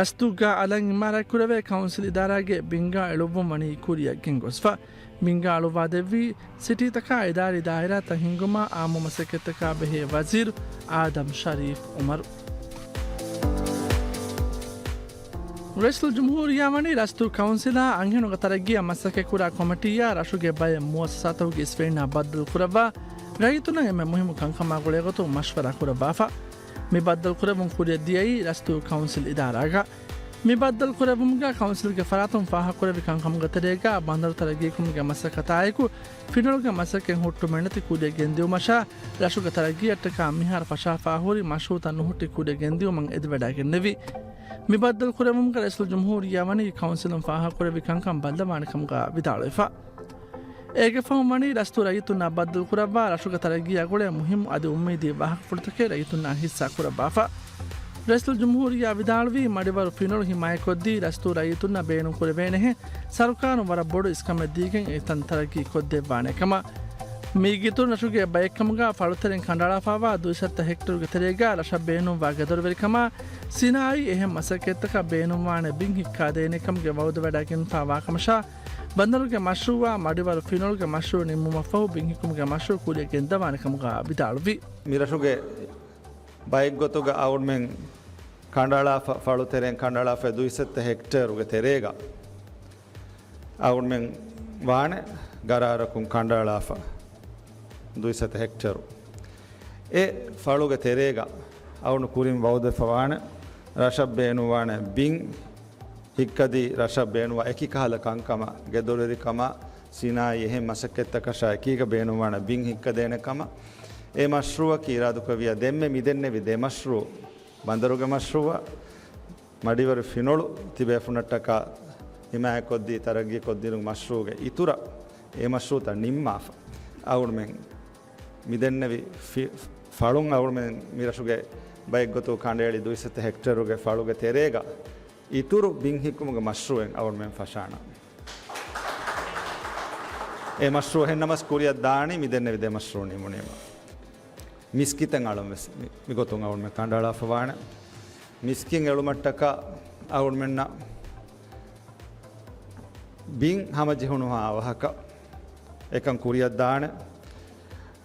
ރަސްތުގަ އަލަށް އިމާރާތްކުރެވޭ ކައުންސިލް އިދާރާގެ ބިންގާ އެޅުއްވުން ވަނީ ކުރިއަށް ގެންގޮސްފަ. ބިންގާ އަޅުއްވާދެއްވީ ސިޓީތަކާ އިދާރީ ދާއިރާތައް ހިންގުމާ އާއްމު މަސައްކަތްތަކާ ބެހޭ ވަޒީރު އާދަމް ޝަރީފް އުމަރު. ރައީސުލްޖުމްހޫރިއްޔާ ވަނީ ރަސްތޫ ކައުންސިލާ އަންހެނުންގެ ތަރައްގީއަށް މަސައްކަތްކުރާ ކޮމިޓީއާ ރަށުގެ ބައެއް މުއައްސަސާތަކުގެ އިސްވެރިންނާ ބައްދަލުކުރައްވާ، ރައްޔިތުންނަށް އެންމެ މުހިއްމު ކަންކަމާ ގުޅޭގޮތުން މަޝްވަރާ ކުރައްވާފަ. މި ބައްދަލުކުރެއްވުން ކުރިއަށް ދިޔައީ ރަސްތޫ ކައުންސިލް އިދާރާގަ. މި ބައްދަލުކުރެއްވުމުގަ ކައުންސިލްގެ ފަރާތުން ފާހަގަކުރެއްވި ކަންކަމުގެ ތެރޭގަ ބަނދަރު ތަރައްގީކުރުމުގެ މަސައްކަތާއެކު، ފިނަރުގެ މަސައްކަތް ހުއްޓުމެއްނެތި ކުރިއަށް ގެންދިއުމަށާ، ރަށުގެ ތަރައްގީއަށްޓަކާ މިހާރު ފަށާފާ ހުރި މަޝްރޫއުތައް ނުހުއްޓި ކުރިއަށް ގެންދިއުމަށް އެދިވަޑައިގެންނެވި. މި ބައްދަލުކުރެއްވުމުގަ ރައީސުލްޖުމްހޫރިއްޔާ ވަނީ ކައުންސިލުން ފާހަގަކުރެއްވި ކަންކަން ބައްލަވާނެ ކަމުގަ ވިދާޅުވެފަ. އޭގެ ފަހުން ވަނީ ރަސްތޫ ރައްޔިތުންނާ ބައްދަލުކުރައްވާ ރަށުގެ ތަރައްގީއާ ގުޅޭ މުހިއްމު އަދި އުއްމީދީ ވާހަކަފުޅުތަކެއް ރައްޔިތުންނާ ހިއްސާ ކުރައްވާފަ. ރައީސުލްޖުމްހޫރިއްޔާ ވިދާޅުވީ، މަޑިވަރު ފިނޮޅު ހިމާޔަތްކޮށްދީ، ރަސްތޫ ރައްޔިތުންނަށް ބޭނުންކުރެވޭނެހެން ސަރުކާރުން ވަރަށް ބޮޑު އިސްކަމެއް ދީގެން އެތަން ތަރައްގީ ކޮށްދެއްވާނެ ކަމަށް. މީގެއިތުރުން ރަށުގެ ބައެއްކަމުގަ ފަޅުތެރެއިން ކަނޑައަޅާފައިވާ ދުއިސައްތަ ހެކްޓަރުގެ ތެރޭގަ ރަށަށް ބޭނުންވާ ގެދޮރުވެރިކަމާ، ސިނާއީ އެހެން މަސައްކަތްތަކަށް ބޭނުންވާނެ ބިން ހިއްކާދޭނެ ކަމުގެ ވައުދުވެވަޑައިގެންފައިވާ ކަމަށާ، ބަނދަރުގެ މަޝްރޫއާ މަޑިވަރު ފިނޮޅުގެ މަޝްރޫއު ނިންމުމަށްފަހު ބިން ހިއްކުމުގެ މަޝްރޫއު ކުރިއަށް ގެންދަވާނެ ކަމުގަ ވިދާޅުވި. މިރަށުގެ ބައެއްގޮތުގަ އަޅުމެން ކަނޑައަޅާފަ، ފަޅުތެރެއިން ކަނޑައަޅާފަ ދުއިސައްތަ ހެކްޓޭރުގެ ތެރޭގަ އަޅުމެން ވާނެ ގަރާރަކުން ކަނޑައަޅާފަ ދުއިސައްތަ ހެކްޓޭރު. އެ ފަޅުގެ ތެރޭގަ އަޅުން ކުރިން ވައުދުވެފަ ވާނެ ރަށަށް ބޭނުންވާނެ ބިން ހިއްކަދީ ރަށަށް ބޭނުންވާ އެކި ކަހަލަ ކަންކަމަށް، ގެދޮރުވެރިކަމަށް، ސިނާއީ އެހެން މަސައްކަތްތަކަށާ އެކީގަ ބޭނުންވާނެ ބިން ހިއްކަދޭނެ ކަމަށް އެ މަޝްރޫއަކީ އިރާދަކުރެއްވިއްޔާ، ދެންމެ މިދެންނެވި ދެ މަޝްރޫއު، ބަނދަރުގެ މަޝްރޫއަށް، މަޑިވަރު ފިނޮޅު ތިބޭފުނަށްޓަކާ ހިމާޔަތްކޮށްދީ ތަރައްގީކޮށްދިނުމުގެ މަޝްރޫއުގެ އިތުރަށް އެ މަޝްރޫއުތައް ނިންމާފަ. އަޅުމެން މިދެންނެވި ފި-، ފަޅުން އަޅުމެން މިރަށުގެ ބައެއްގޮތު ކަނޑައެޅި ދުއިސައްތަ ހެކްޓޭރުގެ ފަޅުގެ ތެރޭގަ އިތުރު ބިން ހިއްކުމުގެ މަޝްރޫއެއް އަޅުމެން ފަށާނަން. އެ މަޝްރޫއު އެހެންނަމަސް ކުރިއަށް ދާނީ މިދެންނެވި ދެ މަޝްރޫއު ނިމުނީމަ. މިސްކިތެއް އަޅަން ވެސް މި-، މިގޮތުން އަޅުމެން ކަނޑައަޅާފަ ވާނެ. މިސްކިތް އެޅުމަށްޓަކާ އަޅުމެންނަށް ބިން ހަމަޖެހުނުހާ އަވަހަކަށް އެކަން ކުރިއަށް ދާނެ.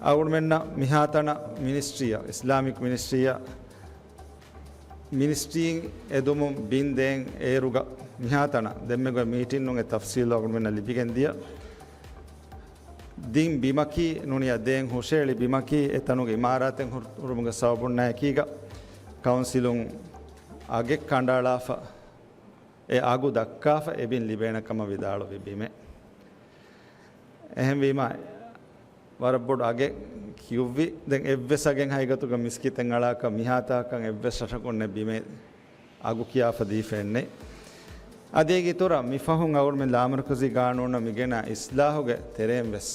އަޅުމެންނަށް މިހާތަނަށް މިނިސްޓްރީއަށް، އިސްލާމިކް މިނިސްޓްރީއަށް، މިނިސްޓްރީން އެދުމުން ބިން ދޭން އޭރުގަ މިހާތަނަށް ދެންމެ ގޮތް މީޓިން ނޫން އެ ތަފްސީލު އަޅުމެންނަށް ލިބިގެން ދިޔަ. ދިން ބިމަކީ ނޫނިޔާ ދޭން ހުށައެޅި ބިމަކީ އެ ތަނުގެ އިމާރާތެއް ހުރު-، ހުރުމުގެ ސަބަބުންނާއެކީގަ ކައުންސިލުން އަގެއް ކަނޑައަޅާފަ އެ އަގު ދައްކާފަ އެ ބިން ލިބޭނެ ކަމަށް ވިދާޅުވި ބިމެއް. އެހެންވީމާ، ވަރަށް ބޮޑު އަގެއް ކިޔުއްވި. ދެން އެއްވެސް އަގެއް ހަގީގަތުގަ މިސްކިތެއް އަޅާކަށް މިހާތާކަށް އެއްވެސް ރަށަކުންނެއް ބިމެއް އަގު ކިޔާފަ ދީފައެއްނެތް. އަދި އޭގެ އިތުރަށް މިފަހުން އަޅުމެން ލާމަރުކަޒީ ގާނޫނަށް މިގެނާ އިސްލާހުގެ ތެރެއިން ވެސް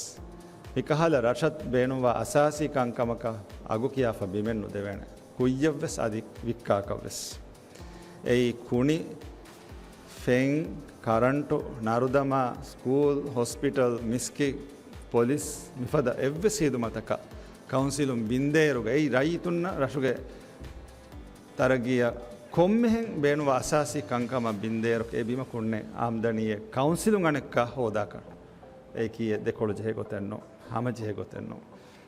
މިކަހަލަ ރަށަށް ބޭނުންވާ އަސާސީ ކަންކަމަކަށް އަގު ކިޔާފަ ބިމެއް ނުދެވޭނެ. ކުއްޔަށްވެސް އަދި ވިއްކާކަށްވެސް. އެއީ ކުނި، ފެން، ކަރަންޓު، ނަރުދަމާ، ސްކޫލް، ހޮސްޕިޓަލް، މިސްކިތް، ޕޮލިސް، މިފަދަ އެއްވެސް ހިދުމަތަކަށް ކައުންސިލުން ބިންދޭއިރުގައި ރައްޔިތުންނަށް ރަށުގެ ތަރައްގީއަށް ކޮންމެހެން ބޭނުންވާ އަސާސީ ކަންކަމަށް ބިންދޭއިރު އެ ބިމަކުންނެ އާމްދަނީއެއް ކައުންސިލުން އަނެއްކާ ހޯދާކަށް އެކީ ދެކޮޅު ޖެހޭ ގޮތެއްނު، ހަމަޖެހޭ ގޮތެއްނު.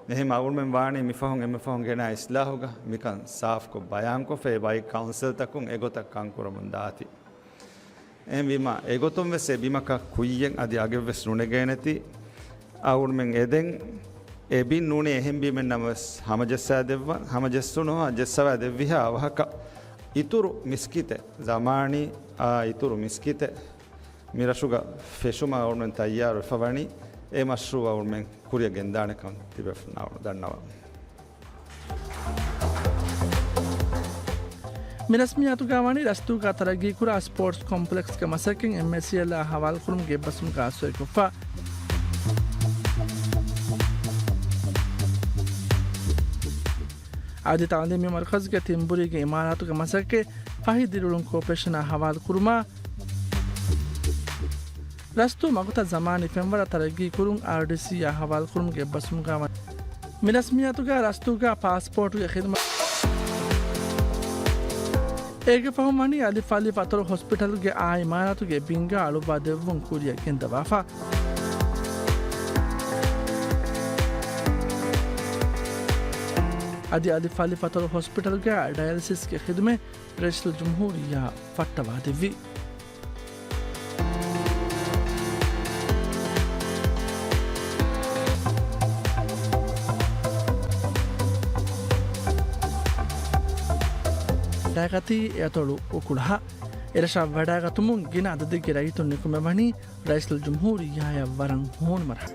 އެހެން އަޅުމެން ވާނީ މިފަހުން އެންމެ ފަހުން ގެނާ އިސްލާހުގަ މިކަން ސާފްކޮށް ބަޔާންކޮށްފައި ބައި ކައުންސިލްތަކުން އެގޮތަށް ކަންކުރަމުން ދާތީ. އެހެންވީމާ، އެގޮތުން ވެސް އެ ބިމަކަށް ކުއްޔެއް އަދި އަގެއްވެސް ނުނެގޭނެތީ. އަޅުމެން އެދެން އެ ބިން ނޫނީ އެހެން ބިމެއް ނަމަވެސް ހަމަޖައްސާދެއްވަ، ހަމަޖެއްސުނުހާ ޖެއްސަވާ ދެއްވިހާ އަވަހަކަށް އިތުރު މިސްކިތެއް، ޒަމާނީ އާ އިތުރު މިސްކިތެއް މިރަށުގަ ފެށުމަށް އަޅުމެން ތައްޔާރުވެފަ ވަނީ. އެ މަޝްރޫއު އަޅުމެން ކުރިއަށް ގެންދާނެކަން ތިބޭފުޅުންނަށް ދަންނަވަން. މި ރަސްމިއްޔާތުގަ ވަނީ ރަސްތޫގަ ތަރައްގީކުރާ ސްޕޯޓްސް ކޮމްޕްލެކްސްގެ މަސައްކަތް އެމްއޭސީއެލްއާ ހަވާލުކުރުމުގެ އެއްބަސްވުމުގަ އަސްވެރިކޮށްފަ. އަދި ތައުލީމީ މަރުކަޒުގެ ތިންބުރީގެ އިމާރާތުގެ މަސައްކަތް ފަހި ދިރިއުޅުން ކޯޕަރޭޝަނާ ހަވާލުކުރުމާ، ރަސްތޫ މަގުތައް ޒަމާނީ ފެންވަރަށް ތަރައްގީކުރުން އާރްޑީސީއާ ހަވާލުކުރުމުގެ އެއްބަސްވުމުގަ ވަނީ. މި ރަސްމިއްޔާތުގަ ރަސްތޫގަ ޕާސްޕޯޓުގެ ޚިދުމަތް. އޭގެ ފަހުން ވަނީ އަލިފް އަލިފް އަތޮޅު ހޮސްޕިޓަލްގެ އާ އިމާރާތުގެ ބިންގަ އަޅުއްވާ ދެއްވުން ކުރިއަށް ގެންދަވާފަ. އަދި އަލިފް އަލިފް އަތޮޅު ހޮސްޕިޓަލްގަ ޑަޔަލިސިސްގެ ޚިދުމަތް ރައީސުލްޖުމްހޫރިއްޔާ ފައްޓަވާދެއްވި. ވަޑައިގަތީ އެ އަތޮޅު އުކުޅަހަށް. އެރަށަށް ވަޑައިގަތުމުން ގިނަ އަދަދެއްގެ ރައްޔިތުން ނިކުމެވަނީ ރައީސުލްޖުމްހޫރިއްޔާއަށް ވަރަށް ހޫނު މަރުހަ.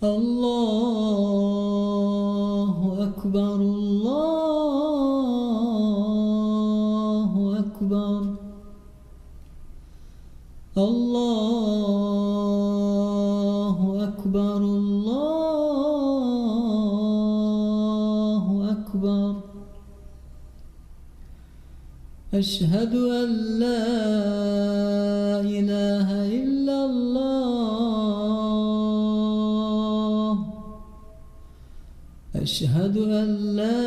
الله أكبر، الله أكبر، الله أكبر، الله أكبر. أشهد أن لا إله إلا الله. أشهد أن لا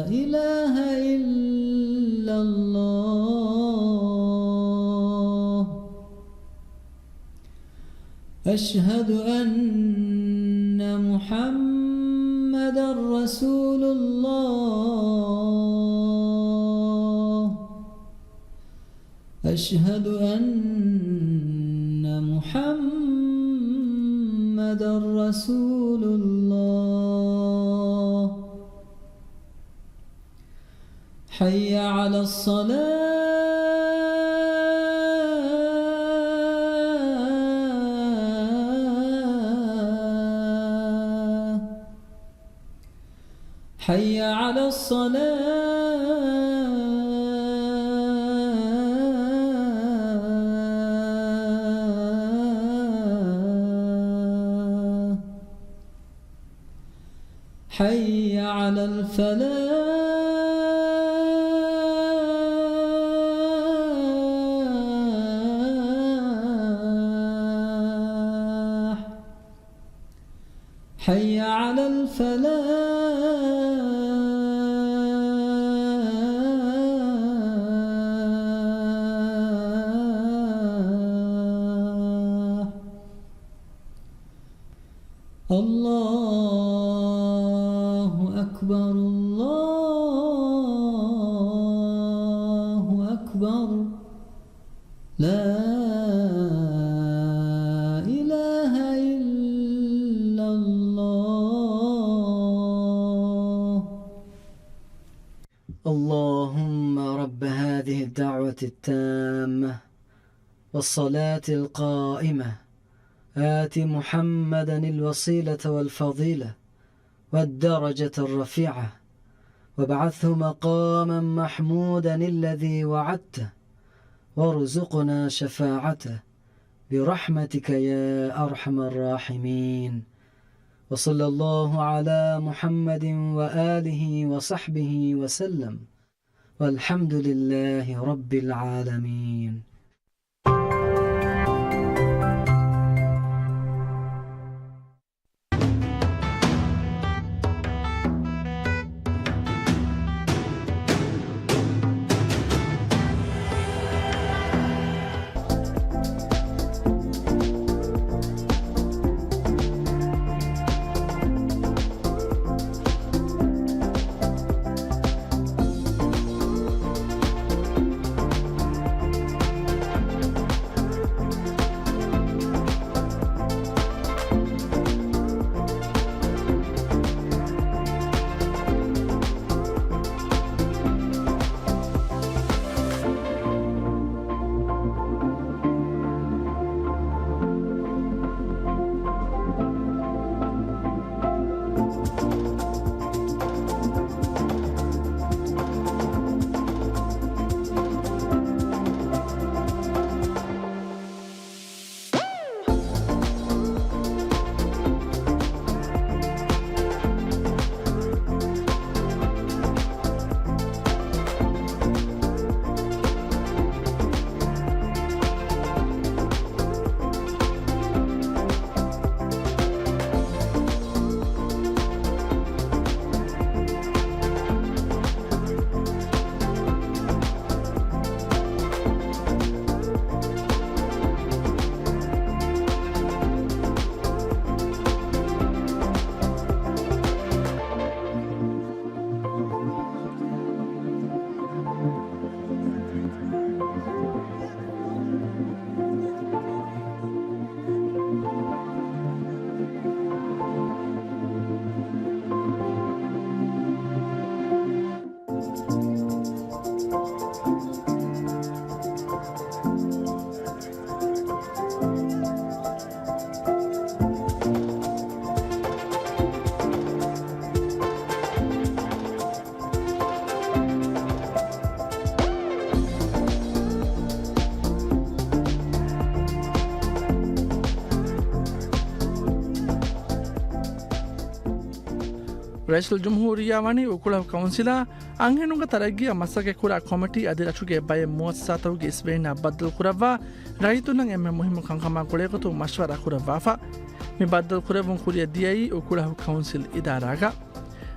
إله إلا الله. أشهد أن محمدا رسول الله. أشهد أن محمدا رسول الله. حي على الصلاة. حي على الصلاة. حي على الفلاح. حي على الفلاح. الله أكبر، الله أكبر. لا إله إلا الله. اللهم رب هذه الدعوة التامة والصلاة القائمة، آت محمدا الوسيلة والفضيلة والدرجة الرفيعة، وابعثه مقاما محمودا الذي وعدته، وارزقنا شفاعته برحمتك يا أرحم الراحمين. وصلى الله على محمد وآله وصحبه وسلم. والحمد لله رب العالمين. ރައީސުލްޖުމްހޫރިއްޔާ ވަނީ އުކުޅަހު ކައުންސިލާ އަންހެނުންގެ ތަރައްގީއަށް މަސައްކަތްކުރާ ކޮމިޓީ އަދި ރަށުގެ ބައެއް މުއައްސަސާތަކުގެ އިސްވެރިންނާ ބައްދަލުކުރައްވާ ރައްޔިތުންނަށް އެންމެ މުހިއްމު ކަންކަމާ ގުޅޭގޮތުން މަޝްވަރާ ކުރައްވާފަ. މި ބައްދަލުކުރެއްވުން ކުރިއަށް ދިޔައީ އުކުޅަހު ކައުންސިލް އިދާރާގަ.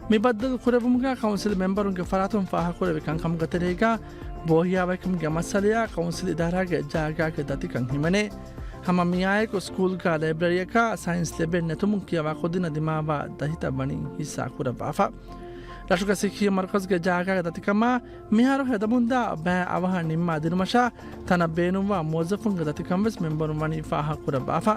މި ބައްދަލު ކުރެއްވުމުގަ ކައުންސިލް މެމްބަރުންގެ ފަރާތުން ފާހަގަކުރެއްވި ކަންކަމުގެ ތެރޭގަ ބޯހިޔާވަހިކަމުގެ މައްސަލަޔާ ކައުންސިލް އިދާރާގެ ޖާގާގެ ދަތިކަން ހިމެނޭ. ހަމަ މިއާއެކު ސްކޫލްގަ ލައިބްރަރީއަކާ ސައިންސް ލެބެއް ނެތުމުން ކިޔަވާ ކުދިންނަށް ދިމާވާ ދަތިތައް ވަނީ ހިއްސާ ކުރައްވާފަ. ރަށުގެ ސިއްހީ މަރުކަޒުގެ ޖާގާގެ ދަތިކަމާ މިހާރު ހެދަމުންދާ ބައި އަވަހަށް ނިންމާ ދިނުމަށާ ތަނަށް ބޭނުންވާ މުވައްޒަފުންގެ ދަތިކަން ވެސް މެމްބަރުން ވަނީ ފާހަގަކުރައްވާފަ.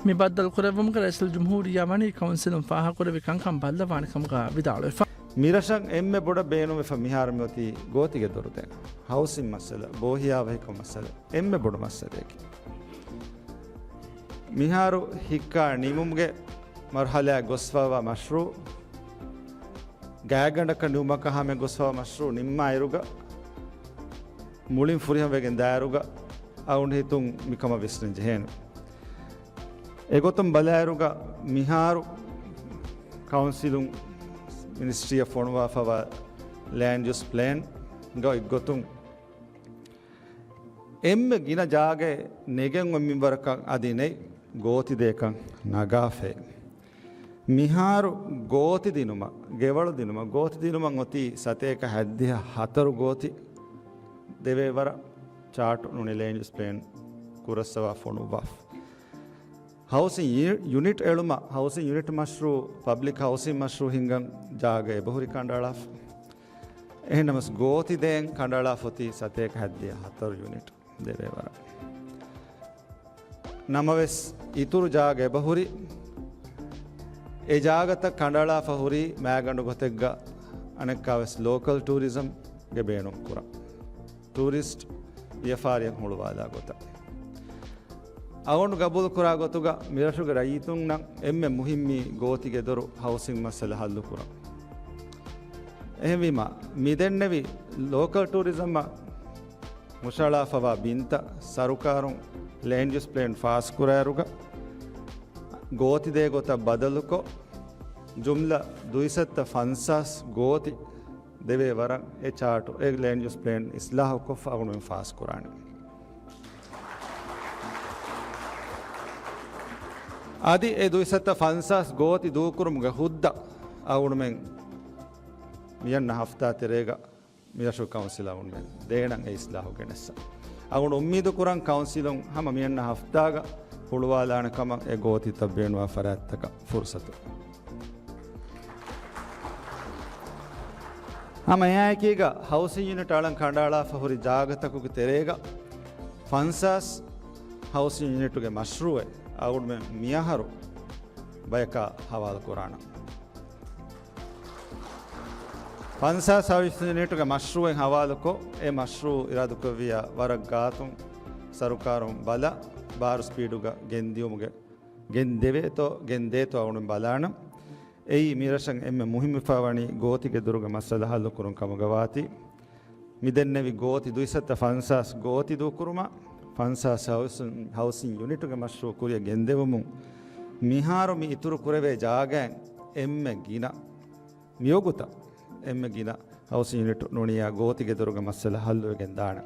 މި ބައްދަލު ކުރެއްވުމުގަ ރައީސުލްޖުމްހޫރިއްޔާ ވަނީ ކައުންސިލުން ފާހަގަކުރެއްވި ކަންކަން ބައްލަވާނެ ކަމުގަ ވިދާޅުވެފަ. މިރަށަށް އެންމެ ބޮޑަށް ބޭނުންވެފަ މިހާރު މިއޮތީ ގޯތިގެ ދޮރު ދޭން. ހައުސިން މައްސަލަ، ބޯހިޔާވަހިކަމު މައްސަލަ އެންމެ ބޮޑު މައްސަލައަކީ. މިހާރު ހިއްކާ ނިމުމުގެ މަރުހަލާއަށް ގޮސްފަވާ މަޝްރޫއު ގާތްގަނޑަކަށް ނިމުމަކާ ހަމަ ގޮސްފަވާ މަޝްރޫއު ނިންމާއިރުގަ، މުޅިން ފުރިހަމަވެގެން ދާއިރުގަ އަޅުގަނޑު ހިތުން މިކަމަށް ވިސްނަން ޖެހޭނެ. އެގޮތުން ބަލާއިރުގަ މިހާރު ކައުންސިލުން މިނިސްޓްރީއަށް ފޮނުވާފަވާ ލޭންޑް ޔޫސް ޕްލޭންގަ އޮތްގޮތުން އެންމެ ގިނަ ޖާގައެއް ނެގެން އޮތް މިންވަރަކަށް އަދި ނެތް ގޯތި ދޭކަން ނަގާފައި. މިހާރު ގޯތި ދިނުމަށް، ގެވަޅު ދިނުމަށް، ގޯތި ދިނުމަށް އޮތީ ސަތޭކަ ހަތްދިހަ ހަތަރު ގޯތި ދެވޭ ވަރަށް ޗާޓު ނޫނީ ލޭންޑް ޔޫސް ޕްލޭން ކުރައްސަވާ ފޮނުއްވާފަ. ހައުސިން ޔި-، ޔުނިޓް އެޅުމަށް، ހައުސިން ޔުނިޓް މަޝްރޫއު، ޕަބްލިކް ހައުސިން މަޝްރޫއު ހިންގަން ޖާގަ އެބަހުރި ކަނޑައަޅާފަ. އެހެންނަމަސް ގޯތި ދޭން ކަނޑައަޅާފަ އޮތީ ސަތޭކަ ހަތްދިހަ ހަތަރު ޔުނިޓް ދެވޭ ވަރަށް. ނަމަވެސް، އިތުރު ޖާގަ އެބަހުރި، އެ ޖާގަތައް ކަނޑައަޅާފަ ހުރީ މާގަނޑު ގޮތެއްގަ އަނެއްކާވެސް ލޯކަލް ޓޫރިޒަމްގެ ބޭނުން ކުރަން. ޓޫރިސްޓް ވިޔަފާރިއަށް ހުޅުވާލާ ގޮތަށް. އަޅުގަނޑު ގަބޫލުކުރާ ގޮތުގަ މިރަށުގެ ރައްޔިތުންނަށް އެންމެ މުހިއްމީ ގޯތިގެ ދޮރު ހައުސިން މައްސަލަ ހައްލުކުރަން. އެހެންވީމަ، މިދެންނެވި ލޯކަލް ޓޫރިޒަމަށް ހުށަހަޅާފަވާ ބިންތައް ސަރުކާރުން ލޭންޑް ޔޫސް ޕްލޭން ފާސްކުރާއިރުގަ، ގޯތި ދޭ ގޮތަށް ބަދަލުކޮށް، ޖުމްލަ ދުއިސައްތަ ފަންސާސް ގޯތި ދެވޭ ވަރަށް އެ ޗާޓު، އެ ލޭންޑް ޔޫސް ޕްލޭން އިސްލާހުކޮށްފަ އަޅުގަނޑުމެން ފާސްކުރާނެ. އަދި އެ ދުއިސައްތަ ފަންސާސް ގޯތި ދޫކުރުމުގެ ހުއްދަ އަޅުގަނޑުމެން މިއަންނަ ހަފްތާ ތެރޭގަ މިރަށު ކައުންސިލަށް އަޅުގަނޑުމެން ދޭނަން އެ އިސްލާހު ގެނެއްސަ. އަޅުގަނޑު އުއްމީދު ކުރަން ކައުންސިލުން ހަމަ މިއަންނަ ހަފްތާގަ ހުޅުވާލާނެ ކަމަށް އެ ގޯތިތައް ބޭނުންވާ ފަރާތްތަކަށް ފުރުސަތު. ހަމަ އެއާއެކީގަ ހައުސިން ޔުނިޓް އަޅަން ކަނޑައަޅާފަ ހުރި ޖާގަތަކުގެ ތެރޭގަ ފަންސާސް ހައުސިން ޔުނިޓުގެ މަޝްރޫއެއް އަޅުގަނޑުމެން މިއަހަރު ބަޔަކާ ހަވާލު ކުރާނަން. ފަންސާސް ހައުސިން ޔުނިޓުގެ މަޝްރޫއެއް ހަވާލުކޮށް، އެ މަޝްރޫއު އިރާދަކުރެއްވިއްޔާ ވަރަށް ގާތުން ސަރުކާރުން ބަލަ، ބާރު ސްޕީޑުގަ ގެންދިޔުމުގެ، ގެންދެވޭތޯ، ގެންދޭތޯ އަޅުގަނޑު ބަލާނަން. އެއީ މިރަށަށް އެންމެ މުހިއްމުވެފަ ވަނީ ގޯތިގެ ދޮރުގެ މައްސަލަ ހައްލުކުރުން ކަމުގަ ވާތީ. މިދެންނެވި ގޯތި ދުއިސައްތަ ފަންސާސް ގޯތި ދޫކުރުމަށް، ފަންސާސް ހައުސިން، ހައުސިން ޔުނިޓުގެ މަޝްރޫއު ކުރިއަށް ގެންދެވުމުން، މިހާރު މި އިތުރު ކުރެވޭ ޖާގައިން އެންމެ ގިނަ، މިވަގުތަށް އެންމެ ގިނަ ހައުސިން ޔުނިޓު ނޫނިއްޔާ ގޯތިގެ ދޮރުގެ މައްސަލަ ހައްލުވެގެން ދާނެ.